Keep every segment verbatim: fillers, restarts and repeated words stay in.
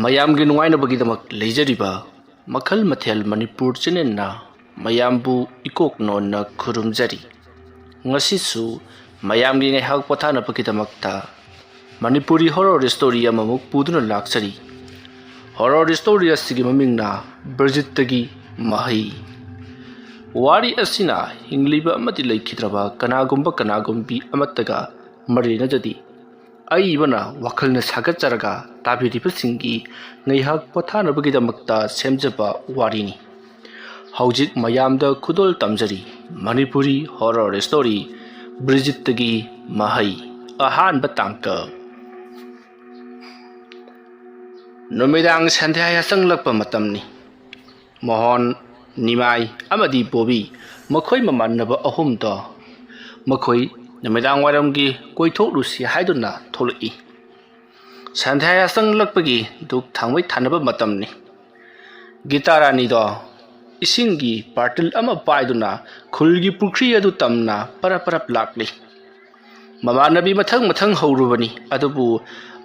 ꯃꯌꯥꯝꯒꯤ ꯅꯨꯡꯉꯥꯏꯅꯕꯒꯤꯗꯃꯛ ꯂꯩꯖꯔꯤꯕ ꯃꯈꯜ ꯃꯊꯦꯜ ꯃꯅꯤꯄꯨꯔ ꯆꯦꯅꯦꯜꯅ ꯃꯌꯥꯝꯕꯨ ꯏꯀꯣꯛ ꯅꯣꯟꯅ ꯈꯨꯔꯨꯝꯖꯔꯤ꯫ ꯉꯁꯤꯁꯨ ꯃꯌꯥꯝꯒꯤ ꯉꯥꯏꯍꯥꯛ ꯄꯣꯊꯥꯅꯕꯒꯤꯗꯃꯛꯇ ꯃꯅꯤꯄꯨꯔꯤ ꯍꯣꯔꯣꯔ ꯁ꯭ꯇꯣꯔꯤ ꯑꯃꯃꯨꯛ ꯄꯨꯗꯨꯅ ꯂꯥꯛꯆꯔꯤ꯫ ꯍꯣꯔꯣꯔ ꯁ꯭ꯇꯣꯔꯤ ꯑꯁꯤꯒꯤ ꯃꯃꯤꯡꯅ ꯕ꯭ꯔꯤꯖꯤꯠꯇꯒꯤ ꯃꯍꯩ꯫ ꯋꯥꯔꯤ ꯑꯁꯤꯅ ꯍꯤꯡꯂꯤꯕ ꯑꯃꯗꯤ ꯂꯩꯈꯤꯗ꯭ꯔꯕ ꯀꯅꯥꯒꯨꯝꯕ ꯀꯅꯥꯒꯨꯝꯕꯤ ꯑꯃꯠꯇꯒ ꯃꯔꯤ ꯂꯩꯅꯖꯗꯦ꯫ ꯑꯏꯕꯅ ꯋꯥꯈꯜꯅ ꯁꯥꯒꯠꯆꯔꯒ ꯇꯥꯕꯤꯔꯤꯕꯁꯤꯡꯒꯤ ꯉꯥꯏꯍꯥꯛ ꯄꯣꯊꯥꯅꯕꯒꯤꯗꯃꯛꯇ ꯁꯦꯝꯖꯕ ꯋꯥꯔꯤꯅꯤ꯫ ꯍꯧꯖꯤꯛ ꯃꯌꯥꯝꯗ ꯈꯨꯗꯣꯜ ꯇꯝꯖꯔꯤ ꯃꯅꯤꯄꯨꯔꯤ ꯍꯣꯔꯣꯔ ꯁ꯭ꯇꯣꯔꯤ ꯕ꯭ꯔꯤꯖꯤꯠꯇꯒꯤ ꯃꯍꯩ, ꯑꯍꯥꯟꯕ ꯇꯥꯡꯀꯛ꯫ ꯅꯨꯃꯤꯗꯥꯡ ꯁꯟꯙ꯭ꯌꯥ ꯌꯥꯆꯪꯂꯛꯄ ꯃꯇꯝꯅꯤ꯫ ꯃꯣꯍꯣꯟ, ꯅꯤꯃꯥꯏ ꯑꯃꯗꯤ ꯕꯣꯕꯤ, ꯃꯈꯣꯏ ꯃꯃꯥꯟꯅꯕ ꯑꯍꯨꯝꯗꯣ ꯃꯈꯣꯏ ꯅꯨꯃꯤꯗꯥꯡ ꯋꯥꯏꯔꯝꯒꯤ ꯀꯣꯏꯊꯣꯛꯂꯨꯁꯤ ꯍꯥꯏꯗꯨꯅ ꯊꯣꯛꯂꯛꯏ꯫ ꯁꯟꯙ꯭ꯌꯥ ꯌꯥꯆꯪꯂꯛꯄꯒꯤ ꯙꯨꯞ ꯊꯥꯡꯃꯩ ꯊꯥꯅꯕ ꯃꯇꯝꯅꯤ꯫ ꯒꯤꯇꯥ ꯔꯥꯅꯤꯗꯣ ꯏꯁꯤꯡꯒꯤ ꯕꯥꯔꯇꯤꯜ ꯑꯃ ꯄꯥꯏꯗꯨꯅ ꯈꯨꯜꯒꯤ ꯄꯨꯈ꯭ꯔꯤ ꯑꯗꯨ ꯇꯝꯅ ꯄꯔꯞ ꯄꯔꯞ ꯂꯥꯛꯂꯤ꯫ ꯃꯃꯥꯟꯅꯕꯤ ꯃꯊꯪ ꯃꯊꯪ ꯍꯧꯔꯨꯕꯅꯤ, ꯑꯗꯨꯕꯨ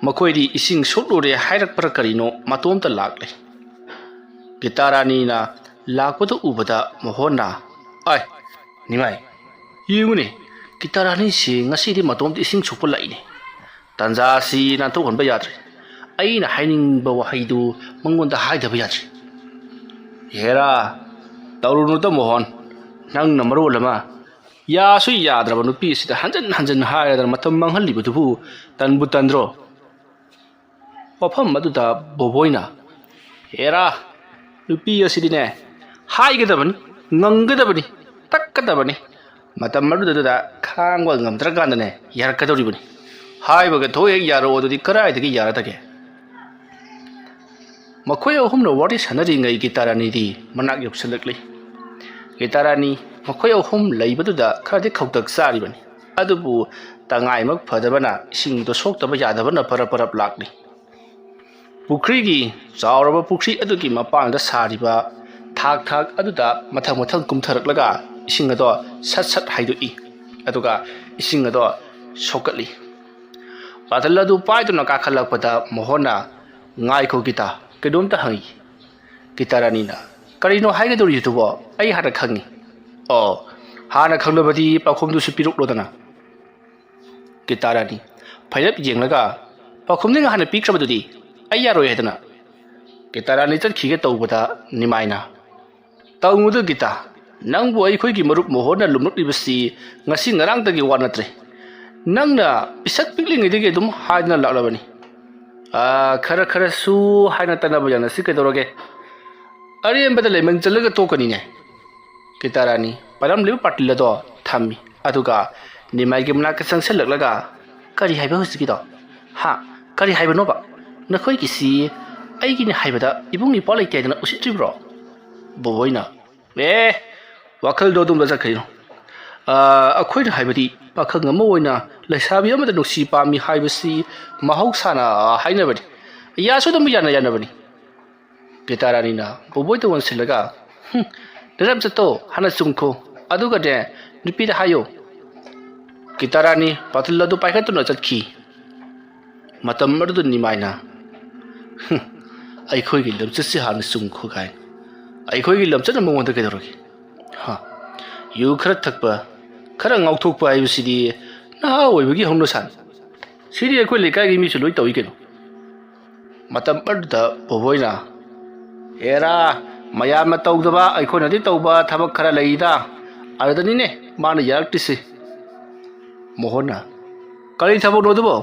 ꯃꯈꯣꯏꯗꯤ ꯏꯁꯤꯡ ꯁꯣꯛꯂꯨꯔꯦ ꯍꯥꯏꯔꯛꯄ꯭ꯔꯥ ꯀꯔꯤꯅꯣ ꯃꯇꯣꯝꯇ ꯂꯥꯛꯂꯦ꯫ ꯒꯤꯇꯥ ꯔꯥꯅꯤꯅ ꯂꯥꯛꯄꯗꯨ ꯎꯕꯗ ꯃꯣꯍꯣꯟꯅ, "ꯑꯥꯏ, ꯅꯤꯃꯥꯏ, ꯌꯦꯡꯉꯨꯅꯦ, ꯒꯤꯇꯥ ꯔꯥꯅꯤꯁꯤ ꯉꯁꯤꯗꯤ ꯃꯇꯣꯝꯇ ꯏꯁꯤꯡ ꯁꯣꯛꯄ ꯂꯥꯛꯏꯅꯦ꯫ ꯇꯥꯟꯖꯥ ꯑꯁꯤ ꯅꯥꯟꯊꯣꯛꯍꯟꯕ ꯌꯥꯗ꯭ꯔꯦ꯫ ꯑꯩꯅ ꯍꯥꯏꯅꯤꯡꯕ ꯋꯥꯍꯩꯗꯨ ꯃꯉꯣꯟꯗ ꯍꯥꯏꯗꯕ ꯌꯥꯗ꯭ꯔꯦ꯫" "ꯍꯦꯔꯥ, ꯇꯧꯔꯨꯅꯨꯗ ꯃꯣꯍꯣꯟ, ꯅꯪꯅ ꯃꯔꯣꯜ ꯑꯃ ꯌꯥꯁꯨ ꯌꯥꯗ꯭ꯔꯕ ꯅꯨꯄꯤ ꯑꯁꯤꯗ ꯍꯟꯖꯟ ꯍꯟꯖꯟ ꯍꯥꯏꯔꯗꯅ ꯃꯇꯝ ꯃꯥꯡꯍꯜꯂꯤꯕꯗꯨꯕꯨ ꯇꯟꯕꯨ ꯇꯟꯗ꯭ꯔꯣ?" ꯃꯐꯝ ꯑꯗꯨꯗ ꯕꯣꯕꯣꯏꯅ, "ꯍꯦꯔꯥ, ꯅꯨꯄꯤ ꯑꯁꯤꯗꯤꯅꯦ, ꯍꯥꯏꯒꯗꯕꯅꯤ, ꯉꯪꯒꯗꯕꯅꯤ, ꯇꯛꯀꯗꯕꯅꯤ꯫ ꯃꯇꯝ ꯑꯗꯨꯗꯨꯗ ꯈꯥꯡꯕ ꯉꯝꯗ꯭ꯔꯀꯥꯟꯗꯅꯦ, ꯌꯥꯔꯛꯀꯗꯧꯔꯤꯕꯅꯤ꯫ ꯍꯥꯏꯕꯒ ꯊꯣꯛ ꯍꯦꯛ ꯌꯥꯔꯛꯑꯣ ꯑꯗꯨꯗꯤ ꯀꯗꯥꯏꯗꯒꯤ ꯌꯥꯔꯛꯇꯒꯦ?" ꯃꯈꯣꯏ ꯑꯍꯨꯝꯅ ꯋꯥꯔꯤ ꯁꯥꯟꯅꯔꯤꯉꯩ ꯒꯤꯇꯥꯔꯥꯅꯤꯗꯤ ꯃꯅꯥꯛ ꯌꯧꯁꯤꯜꯂꯛꯂꯤ꯫ ꯒꯤꯇꯥꯔꯥꯅꯤ ꯃꯈꯣꯏ ꯑꯍꯨꯝ ꯂꯩꯕꯗꯨꯗ ꯈꯔꯗꯤ ꯈꯧꯇꯛ ꯆꯥꯔꯤꯕꯅꯤ, ꯑꯗꯨꯕꯨ ꯇꯉꯥꯏꯃꯛ ꯐꯗꯕꯅ ꯏꯁꯤꯡꯗꯣ ꯁꯣꯛꯇꯕ ꯌꯥꯗꯕꯅ ꯄꯔꯞ ꯄꯔꯞ ꯂꯥꯛꯂꯤ꯫ ꯄꯨꯈ꯭ꯔꯤꯒꯤ ꯆꯥꯎꯔꯕ ꯄꯨꯈ꯭ꯔꯤ ꯑꯗꯨꯒꯤ ꯃꯄꯥꯟꯗ ꯁꯥꯔꯤꯕ ꯊꯥꯛ ꯊꯥꯛ ꯑꯗꯨꯗ ꯃꯊꯪ ꯃꯊꯪ ꯀꯨꯝꯊꯔꯛꯂꯒ ꯏꯁꯤꯡ ꯑꯗꯣ ꯁꯠ ꯁꯠ ꯍꯥꯏꯗꯣꯛꯏ, ꯑꯗꯨꯒ ꯏꯁꯤꯡ ꯑꯗꯣ ꯁꯣꯛꯀꯠꯂꯤ꯫ ꯕꯥꯇꯜ ꯑꯗꯨ ꯄꯥꯏꯗꯨꯅ ꯀꯥꯈꯠꯂꯛꯄꯗ ꯃꯣꯍꯣꯟꯅ "ꯉꯥꯏꯈꯣ ꯒꯤꯇꯥ, ꯀꯩꯅꯣꯝꯇ ꯍꯪꯒꯦ꯫" ꯒꯤꯇꯥ ꯔꯥꯅꯤꯅ, "ꯀꯔꯤꯅꯣ ꯍꯥꯏꯒꯗꯧꯔꯤꯗꯨꯕꯣ? ꯑꯩ ꯍꯥꯟꯅ ꯈꯪꯉꯤ꯫" "ꯑꯣ, ꯍꯥꯟꯅ ꯈꯪꯂꯕꯗꯤ ꯄꯥꯎꯈꯨꯝꯗꯨꯁꯨ ꯄꯤꯔꯛꯂꯣꯗꯅ꯫" ꯒꯤꯇꯥ ꯔꯥꯅꯤ, ꯐꯩꯔꯞ ꯌꯦꯡꯂꯒ, "ꯄꯥꯎꯈꯨꯝꯗꯤ ꯍꯥꯟꯅ ꯄꯤꯈ꯭ꯔꯕꯗꯨꯗꯤ, ꯑꯩ ꯌꯥꯔꯣꯏ ꯍꯥꯏꯗꯅ꯫" ꯒꯤꯇꯥ ꯔꯥꯅꯤ ꯆꯠꯈꯤꯒꯦ ꯇꯧꯕꯗ ꯅꯤꯃꯥꯏꯅ, "ꯇꯧꯅꯨꯗ ꯒꯤꯇꯥ, ꯅꯪꯕꯨ ꯑꯩꯈꯣꯏꯒꯤ ꯃꯔꯨꯞ ꯃꯣꯍꯣꯟꯅ ꯂꯨꯝꯂꯛꯂꯤꯕꯁꯤ ꯉꯁꯤ ꯉꯔꯥꯡꯗꯒꯤ ꯋꯥ ꯅꯠꯇ꯭ꯔꯦ꯫ ꯅꯪꯅ ꯄꯤꯁꯛ ꯄꯤꯛꯂꯤꯉꯩꯗꯒꯤ ꯑꯗꯨꯝ ꯍꯥꯏꯗꯨꯅ ꯂꯥꯛꯂꯕꯅꯤ꯫ ꯑꯥ, ꯈꯔ ꯈꯔꯁꯨ ꯍꯥꯏꯅ ꯇꯅꯕ ꯌꯥꯅꯁꯤ ꯀꯩꯗꯧꯔꯒꯦ? ꯑꯔꯦꯝꯕꯗ ꯂꯩꯃꯟ ꯆꯠꯂꯒ ꯇꯣꯛꯀꯅꯤꯅꯦ꯫" ꯒꯤꯇꯥ ꯔꯥꯅꯤ ꯄꯥꯏꯔꯝꯂꯤꯕ ꯄꯥꯇꯤꯜ ꯑꯗꯣ ꯊꯝꯃꯤ, ꯑꯗꯨꯒ ꯅꯤꯃꯥꯏꯒꯤ ꯃꯅꯥꯛꯇ ꯆꯪꯁꯤꯜꯂꯛꯂꯒ, "ꯀꯔꯤ ꯍꯥꯏꯕ ꯍꯧꯖꯤꯛꯀꯤꯗꯣ? ꯍꯥ? ꯀꯔꯤ ꯍꯥꯏꯕꯅꯣꯕ? ꯅꯈꯣꯏꯒꯤꯁꯤ ꯑꯩꯒꯤꯅꯤ ꯍꯥꯏꯕꯗ ꯏꯕꯨꯡ ꯏꯄ꯭ꯋꯥ ꯂꯩꯇꯦ ꯍꯥꯏꯗꯅ ꯎꯁꯤꯠꯇ꯭ꯔꯤꯕ꯭ꯔꯣ?" ꯕꯣꯕꯣꯏꯅ, "ꯑꯦ, ꯋꯥꯈꯜꯗꯣ ꯑꯗꯨꯝꯕ ꯆꯠꯈ꯭ꯔꯤꯅꯣ꯫ ꯑꯥ, ꯑꯩꯈꯣꯏꯅ ꯍꯥꯏꯕꯗꯤ ꯄꯥꯈꯪ ꯑꯃ ꯑꯣꯏꯅ ꯂꯩꯁꯥꯕꯤ ꯑꯃꯗ ꯅꯨꯡꯁꯤ ꯄꯥꯝꯃꯤ ꯍꯥꯏꯕꯁꯤ ꯃꯍꯧꯁꯥꯅ ꯍꯥꯏꯅꯕꯅꯤ꯫ ꯌꯥꯁꯨ ꯑꯗꯨꯝ ꯌꯥꯅ ꯌꯥꯅꯕꯅꯤ꯫" ꯒꯤꯇꯥ ꯔꯥꯅꯤꯅ ꯕꯣꯕꯣꯏꯗ ꯑꯣꯟꯁꯤꯜꯂꯒ, "ꯍꯨꯝ, ꯅꯔꯝ ꯆꯠꯇꯣ ꯍꯥꯟꯅ ꯆꯨꯝꯈꯣ, ꯑꯗꯨꯒꯅꯦ ꯅꯨꯄꯤꯗ ꯍꯥꯏꯌꯣ꯫" ꯒꯤꯇꯥ ꯔꯥꯅꯤ ꯄꯥꯇꯤꯜ ꯑꯗꯨ ꯄꯥꯏꯈꯠꯇꯨꯅ ꯆꯠꯈꯤ꯫ ꯃꯇꯝ ꯑꯗꯨꯗ ꯅꯤꯃꯥꯏꯅ, "ꯍꯨꯝ, ꯑꯩꯈꯣꯏꯒꯤ ꯂꯝꯆꯠꯁꯤ ꯍꯥꯟꯅ ꯆꯨꯝꯈꯣ ꯀꯥꯏꯅ꯫ ꯑꯩꯈꯣꯏꯒꯤ ꯂꯝꯆꯠꯅ ꯃꯉꯣꯟꯗ ꯀꯩꯗꯧꯔꯒꯦ? ꯍꯥ? ꯌꯨ ꯈꯔ ꯊꯛꯄ, ꯈꯔ ꯉꯥꯎꯊꯣꯛꯄ ꯍꯥꯏꯕꯁꯤꯗꯤ ꯅꯍꯥ ꯑꯣꯏꯕꯒꯤ ꯍꯧꯅꯁꯥꯅꯤ꯫ ꯁꯤꯗꯤ ꯑꯩꯈꯣꯏ ꯂꯩꯀꯥꯏꯒꯤ ꯃꯤꯁꯨ ꯂꯣꯏ ꯇꯧꯏ ꯀꯩꯅꯣ꯫" ꯃꯇꯝ ꯑꯗꯨꯗ ꯕꯣꯕꯣꯏꯅ, "ꯑꯦꯔꯥ, ꯃꯌꯥꯝꯅ ꯇꯧꯗꯕ ꯑꯩꯈꯣꯏꯅꯗꯤ ꯇꯧꯕ ꯊꯕꯛ ꯈꯔ ꯂꯩꯗ, ꯑꯗꯨꯗꯅꯤꯅꯦ ꯃꯥꯅ ꯌꯥꯔꯛꯇ꯭ꯔꯤꯁꯤ꯫" ꯃꯣꯍꯣꯟꯅ, "ꯀꯔꯤ ꯊꯕꯛꯅꯣ ꯑꯗꯨꯕꯣ?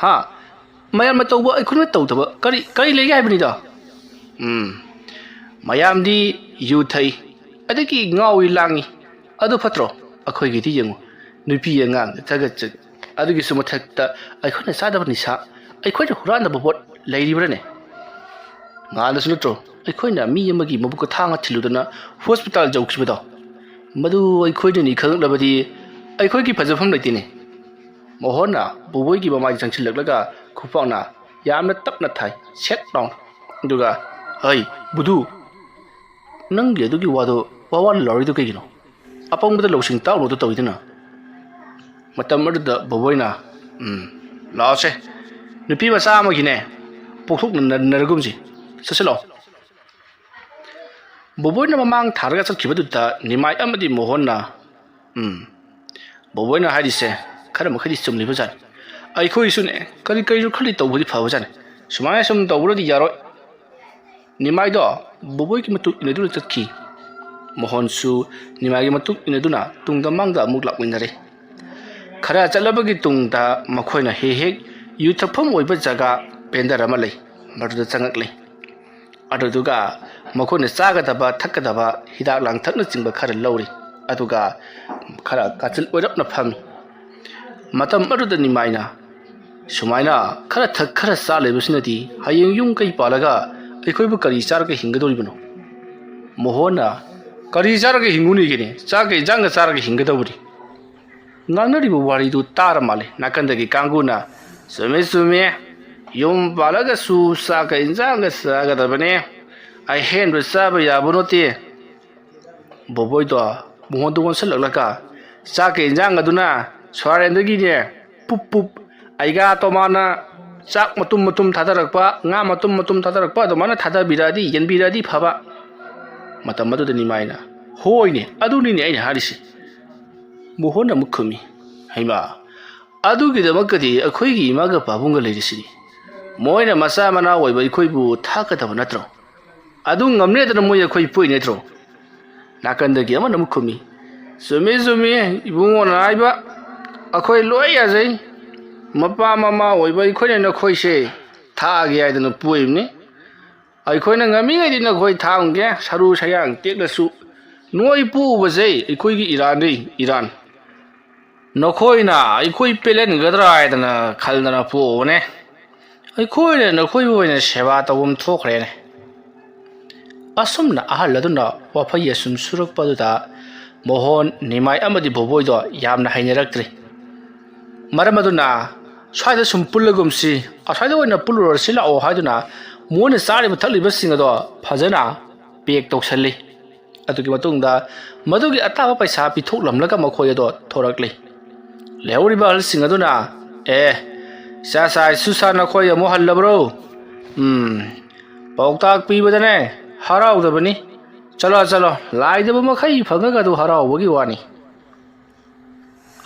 ꯍꯥ? ꯃꯌꯥꯝꯅ ꯇꯧꯕ ꯑꯩꯈꯣꯏꯅ ꯇꯧꯗꯕ ꯀꯔꯤ, ꯀꯔꯤ ꯂꯩꯒꯦ ꯍꯥꯏꯕꯅꯤꯗ?" "ꯎꯝ, ꯃꯌꯥꯝꯗꯤ ꯌꯨ ꯊꯛꯏ, ꯑꯗꯒꯤ ꯉꯥꯎꯏ ꯂꯥꯡꯏ, ꯑꯗꯨ ꯐꯠꯇ꯭ꯔꯣ? ꯑꯩꯈꯣꯏꯒꯤꯗꯤ ꯌꯦꯡꯉꯨ, ꯅꯨꯄꯤ ꯑꯉꯥꯡꯗ ꯊꯥꯒꯠꯆꯠ, ꯑꯗꯨꯒꯤꯁꯨ ꯃꯊꯛꯇ ꯑꯩꯈꯣꯏꯅ ꯆꯥꯗꯕ ꯅꯤꯁꯥ, ꯑꯩꯈꯣꯏꯅ ꯍꯨꯔꯥꯟꯗꯕ ꯄꯣꯠ ꯂꯩꯔꯤꯕ꯭ꯔꯥꯅꯦ? ꯉꯥꯜꯂꯁꯨ ꯅꯠꯇ꯭ꯔꯣ ꯑꯩꯈꯣꯏꯅ ꯃꯤ ꯑꯃꯒꯤ ꯃꯕꯨꯛꯀ ꯊꯥꯡꯅ ꯊꯤꯜꯂꯨꯗꯅ ꯍꯣꯁꯄꯤꯇꯥꯜ ꯌꯧꯈꯤꯕꯗꯣ? ꯃꯗꯨ ꯑꯩꯈꯣꯏꯅꯅꯤ ꯈꯪꯂꯛꯂꯕꯗꯤ ꯑꯩꯈꯣꯏꯒꯤ ꯐꯖꯐꯝ ꯂꯩꯇꯦꯅꯦ꯫" ꯃꯣꯍꯣꯟꯅ ꯕꯣꯕꯣꯏꯒꯤ ꯃꯃꯥꯏꯗ ꯆꯪꯁꯤꯜꯂꯛꯂꯒ ꯈꯨꯄꯥꯛꯅ ꯌꯥꯝꯅ ꯇꯞꯅ ꯊꯥꯏ, ꯁꯦꯠ ꯂꯥꯎꯅ꯫ ꯑꯗꯨꯒ, "ꯍꯩ, ꯕꯨꯙꯨ, ꯅꯪꯒꯤ ꯑꯗꯨꯒꯤ ꯋꯥꯗꯣ ꯋꯥ ꯋꯥꯅ ꯂꯥꯎꯔꯤꯗꯣ ꯀꯩꯒꯤꯅꯣ? ꯑꯄꯪꯕꯗ ꯂꯧꯁꯤꯡ ꯇꯥꯛꯎꯅꯨꯗ ꯇꯧꯏꯗꯨꯅ꯫" ꯃꯇꯝ ꯑꯗꯨꯗ ꯕꯣꯕꯣꯏꯅ, "ꯎꯝ, ꯂꯥꯛꯑꯣꯁꯦ, ꯅꯨꯄꯤ ꯃꯆꯥ ꯑꯃꯒꯤꯅꯦ, ꯄꯣꯛꯊꯣꯛꯅꯅꯔꯒꯨꯝꯁꯤ꯫ ꯆꯠꯁꯤꯜꯂꯣ꯫ ꯕꯣꯕꯣꯏꯅ ꯃꯃꯥꯡ ꯊꯥꯔꯒ ꯆꯠꯈꯤꯕꯗꯨꯗ ꯅꯤꯃꯥꯏ ꯑꯃꯗꯤ ꯃꯣꯍꯣꯟꯅ, "ꯎꯝ, ꯕꯣꯕꯣꯏꯅ ꯍꯥꯏꯔꯤꯁꯦ ꯈꯔ ꯃꯈꯩꯗꯤ ꯆꯨꯝꯂꯤꯕꯖꯥꯠꯅꯤ꯫ ꯑꯩꯈꯣꯏꯁꯨꯅꯦ ꯀꯔꯤ ꯀꯔꯤꯁꯨ ꯈꯔꯗꯤ ꯇꯧꯕꯗꯤ ꯐꯕꯖꯥꯠꯅꯤ꯫ ꯁꯨꯃꯥꯏꯅ ꯁꯨꯝ ꯇꯧꯕ꯭ꯔꯗꯤ ꯌꯥꯔꯣꯏ꯫" ꯅꯤꯃꯥꯏꯗꯣ ꯕꯣꯕꯣꯏꯒꯤ ꯃꯇꯨꯡ ꯏꯟꯅꯗꯨꯅ ꯆꯠꯈꯤ꯫ ꯃꯣꯍꯣꯟꯁꯨ ꯅꯤꯃꯥꯏꯒꯤ ꯃꯇꯨꯡ ꯏꯟꯅꯗꯨꯅ ꯇꯨꯡꯗ ꯃꯥꯡꯗ ꯑꯃꯨꯛ ꯂꯥꯛꯃꯤꯟꯅꯔꯦ꯫ ꯈꯔ ꯆꯠꯂꯕꯒꯤ ꯇꯨꯡꯗ ꯃꯈꯣꯏꯅ ꯍꯦꯛ ꯍꯦꯛ ꯌꯨ ꯊꯛꯐꯝ ꯑꯣꯏꯕ ꯖꯒꯥ ꯄꯦꯟꯗꯔ ꯑꯃ ꯂꯩ, ꯃꯗꯨꯗ ꯆꯪꯉꯛꯂꯦ꯫ ꯑꯗꯨꯗꯨꯒ ꯃꯈꯣꯏꯅ ꯆꯥꯒꯗꯕ ꯊꯛꯀꯗꯕ ꯍꯤꯗꯥꯛ ꯂꯥꯡꯊꯛꯅꯆꯤꯡꯕ ꯈꯔ ꯂꯧꯔꯤ꯫ ꯑꯗꯨꯒ ꯈꯔ ꯀꯥꯆꯤꯜ ꯑꯣꯏꯔꯞꯅ ꯐꯝꯃꯤ꯫ ꯃꯇꯝ ꯑꯗꯨꯗ ꯅꯤꯃꯥꯏꯅ, "ꯁꯨꯃꯥꯏꯅ ꯈꯔ ꯊꯛ ꯈꯔ ꯆꯥ ꯂꯩꯕꯁꯤꯅꯗꯤ ꯍꯌꯦꯡ ꯌꯨꯝ ꯀꯩ ꯄꯥꯜꯂꯒ ꯑꯩꯈꯣꯏꯕꯨ ꯀꯔꯤ ꯆꯥꯔꯒ ꯍꯤꯡꯒꯗꯧꯔꯤꯕꯅꯣ?" ꯃꯣꯍꯣꯟꯅ, "ꯀꯔꯤ ꯆꯥꯔꯒ ꯍꯤꯡꯒꯨꯅꯤꯒꯦꯅꯦ? ꯆꯥꯛꯀ ꯏꯟꯖꯥꯡꯒ ꯆꯥꯔꯒ ꯍꯤꯡꯒꯗꯧꯕꯅꯤ꯫" ꯉꯥꯡꯅꯔꯤꯕ ꯋꯥꯔꯤꯗꯨ ꯇꯥꯔ ꯃꯥꯜꯂꯦ ꯅꯥꯀꯟꯗꯒꯤ ꯀꯥꯡꯕꯨꯅ, "ꯆꯨꯝꯃꯦ, ꯆꯨꯝꯃꯦ, ꯌꯨꯝ ꯄꯥꯜꯂꯒꯁꯨ ꯆꯥꯛꯀ ꯏꯟꯖꯥꯡꯒ ꯆꯥꯒꯗꯕꯅꯦ, ꯑꯍꯦꯟꯕ ꯆꯥꯕ ꯌꯥꯕ ꯅꯠꯇꯦ꯫" ꯕꯣꯕꯣꯏꯗꯣ ꯃꯣꯍꯣꯟꯗ ꯑꯣꯟꯁꯤꯜꯂꯛꯂꯒ, "ꯆꯥꯛꯀ ꯏꯟꯖꯥꯡ ꯑꯗꯨꯅ ꯁ꯭ꯋꯥꯔꯦꯟꯗꯒꯤꯅꯦ, ꯄꯨꯞ ꯄꯨꯞ, ꯑꯩꯒꯥ ꯇꯣꯃꯥꯅ ꯆꯥꯛ ꯃꯇꯨꯝ ꯃꯇꯨꯝ ꯊꯥꯗꯔꯛꯄ, ꯉꯥ ꯃꯇꯨꯝ ꯃꯇꯨꯝ ꯊꯥꯗꯔꯛꯄ ꯑꯗꯨꯃꯥꯏꯅ ꯊꯥꯗꯕꯤꯔꯛꯑꯗꯤ, ꯌꯦꯟꯕꯤꯔꯛꯑꯗꯤ ꯐꯕ꯫" ꯃꯇꯝ ꯑꯗꯨꯗ ꯅꯤꯃꯥꯏꯅ, "ꯍꯣꯏꯅꯦ, ꯑꯗꯨꯅꯤꯅꯦ ꯑꯩꯅ ꯍꯥꯏꯔꯤꯁꯤ꯫" ꯃꯣꯍꯣꯟꯅ ꯑꯃꯨꯛ ꯈꯨꯝꯃꯤ, "ꯍꯩꯃꯥ, ꯑꯗꯨꯒꯤꯗꯃꯛꯇꯗꯤ ꯑꯩꯈꯣꯏꯒꯤ ꯏꯃꯥꯒ ꯄꯥꯕꯨꯡꯒ ꯂꯩꯔꯤꯁꯤꯗꯤ꯫ ꯃꯣꯏꯅ ꯃꯆꯥ ꯃꯅꯥꯎ ꯑꯣꯏꯕ ꯑꯩꯈꯣꯏꯕꯨ ꯊꯥꯛꯀꯗꯕ ꯅꯠꯇ꯭ꯔꯣ? ꯑꯗꯨ ꯉꯝꯅꯦꯗꯅ ꯃꯣꯏ ꯑꯩꯈꯣꯏ ꯄꯣꯛꯏ ꯅꯠꯇ꯭ꯔꯣ?" ꯅꯥꯀꯟꯗꯒꯤ ꯑꯃꯅ ꯑꯃꯨꯛ ꯈꯨꯝꯃꯤ, "ꯆꯨꯝꯃꯤ, ꯆꯨꯝꯃꯤ, ꯏꯕꯨꯡꯉꯣꯅ ꯍꯥꯏꯕ, ꯑꯩꯈꯣꯏ ꯂꯣꯏ ꯌꯥꯖꯩ꯫ ꯃꯄꯥ ꯃꯃꯥ ꯑꯣꯏꯕ ꯑꯩꯈꯣꯏꯅ ꯅꯈꯣꯏꯁꯦ ꯊꯥꯛꯑꯒꯦ ꯍꯥꯏꯗꯅ ꯄꯣꯛꯏꯕꯅꯤ꯫ ꯑꯩꯈꯣꯏꯅ ꯉꯝꯃꯤꯉꯩꯗꯤ ꯅꯈꯣꯏ ꯊꯥꯡꯒꯦ, ꯁꯔꯨ ꯁꯌꯥꯡ ꯇꯦꯛꯂꯁꯨ꯫ ꯅꯣꯏ ꯄꯣꯛꯎꯕꯁꯦ ꯑꯩꯈꯣꯏꯒꯤ ꯏꯔꯥꯟꯅꯤ, ꯏꯔꯥꯟ꯫ ꯅꯈꯣꯏꯅ ꯑꯩꯈꯣꯏ ꯄꯦꯜꯍꯟꯒꯗ꯭ꯔꯥ ꯍꯥꯏꯗꯅ ꯈꯜꯗꯅ ꯄꯣꯛꯎꯕꯅꯦ꯫ ꯑꯩꯈꯣꯏꯅ ꯅꯈꯣꯏꯕꯨ ꯑꯣꯏꯅ ꯁꯦꯕꯥ ꯇꯧꯐꯝ ꯊꯣꯛꯈ꯭ꯔꯦꯅꯦ꯫" ꯑꯁꯨꯝꯅ ꯑꯍꯜ ꯑꯗꯨꯅ ꯋꯥꯐꯩ ꯑꯁꯨꯝ ꯁꯨꯔꯛꯄ ꯑꯗꯨꯗ ꯃꯣꯍꯣꯟ, ꯅꯤꯃꯥꯏ ꯑꯃꯗꯤ ꯕꯣꯕꯣꯏꯗꯣ ꯌꯥꯝꯅ ꯍꯩꯅꯔꯛꯇ꯭ꯔꯦ꯫ ꯃꯔꯝ ꯑꯗꯨꯅ ꯁ꯭ꯋꯥꯏꯗ ꯁꯨꯝ ꯄꯨꯜꯂꯒꯨꯝꯁꯤ, ꯑꯁ꯭ꯋꯥꯏꯗ ꯑꯣꯏꯅ ꯄꯨꯜꯂꯨꯔꯁꯤ ꯂꯥꯛꯑꯣ ꯍꯥꯏꯗꯨꯅ ꯃꯣꯏꯅ ꯆꯥꯔꯤꯕ ꯊꯛꯂꯤꯕꯁꯤꯡ ꯑꯗꯣ ꯐꯖꯅ ꯄꯦꯛ ꯇꯧꯁꯜꯂꯤ꯫ ꯑꯗꯨꯒꯤ ꯃꯇꯨꯡꯗ ꯃꯗꯨꯒꯤ ꯑꯇꯥꯕ ꯄꯩꯁꯥ ꯄꯤꯊꯣꯛꯂꯝꯂꯒ ꯃꯈꯣꯏ ꯑꯗꯣ ꯊꯣꯔꯛꯂꯤ꯫ ꯂꯩꯍꯧꯔꯤꯕ ꯑꯍꯜꯁꯤꯡ ꯑꯗꯨꯅ, "ꯑꯦ, ꯏꯆꯥ ꯁꯥꯏ ꯁꯨꯁꯥ ꯅꯈꯣꯏ ꯑꯃꯨꯛ ꯍꯜꯂꯕ꯭ꯔꯣ? ꯎꯝ, ꯄꯥꯎꯇꯥꯛ ꯄꯤꯕꯗꯅꯦ ꯍꯔꯥꯎꯗꯕꯅꯤ꯫ ꯆꯠꯂꯣ, ꯆꯠꯂꯣ, ꯂꯥꯏꯗꯕ ꯃꯈꯩ ꯐꯪꯉꯒ ꯑꯗꯨ ꯍꯔꯥꯎꯕꯒꯤ ꯋꯥꯅꯤ꯫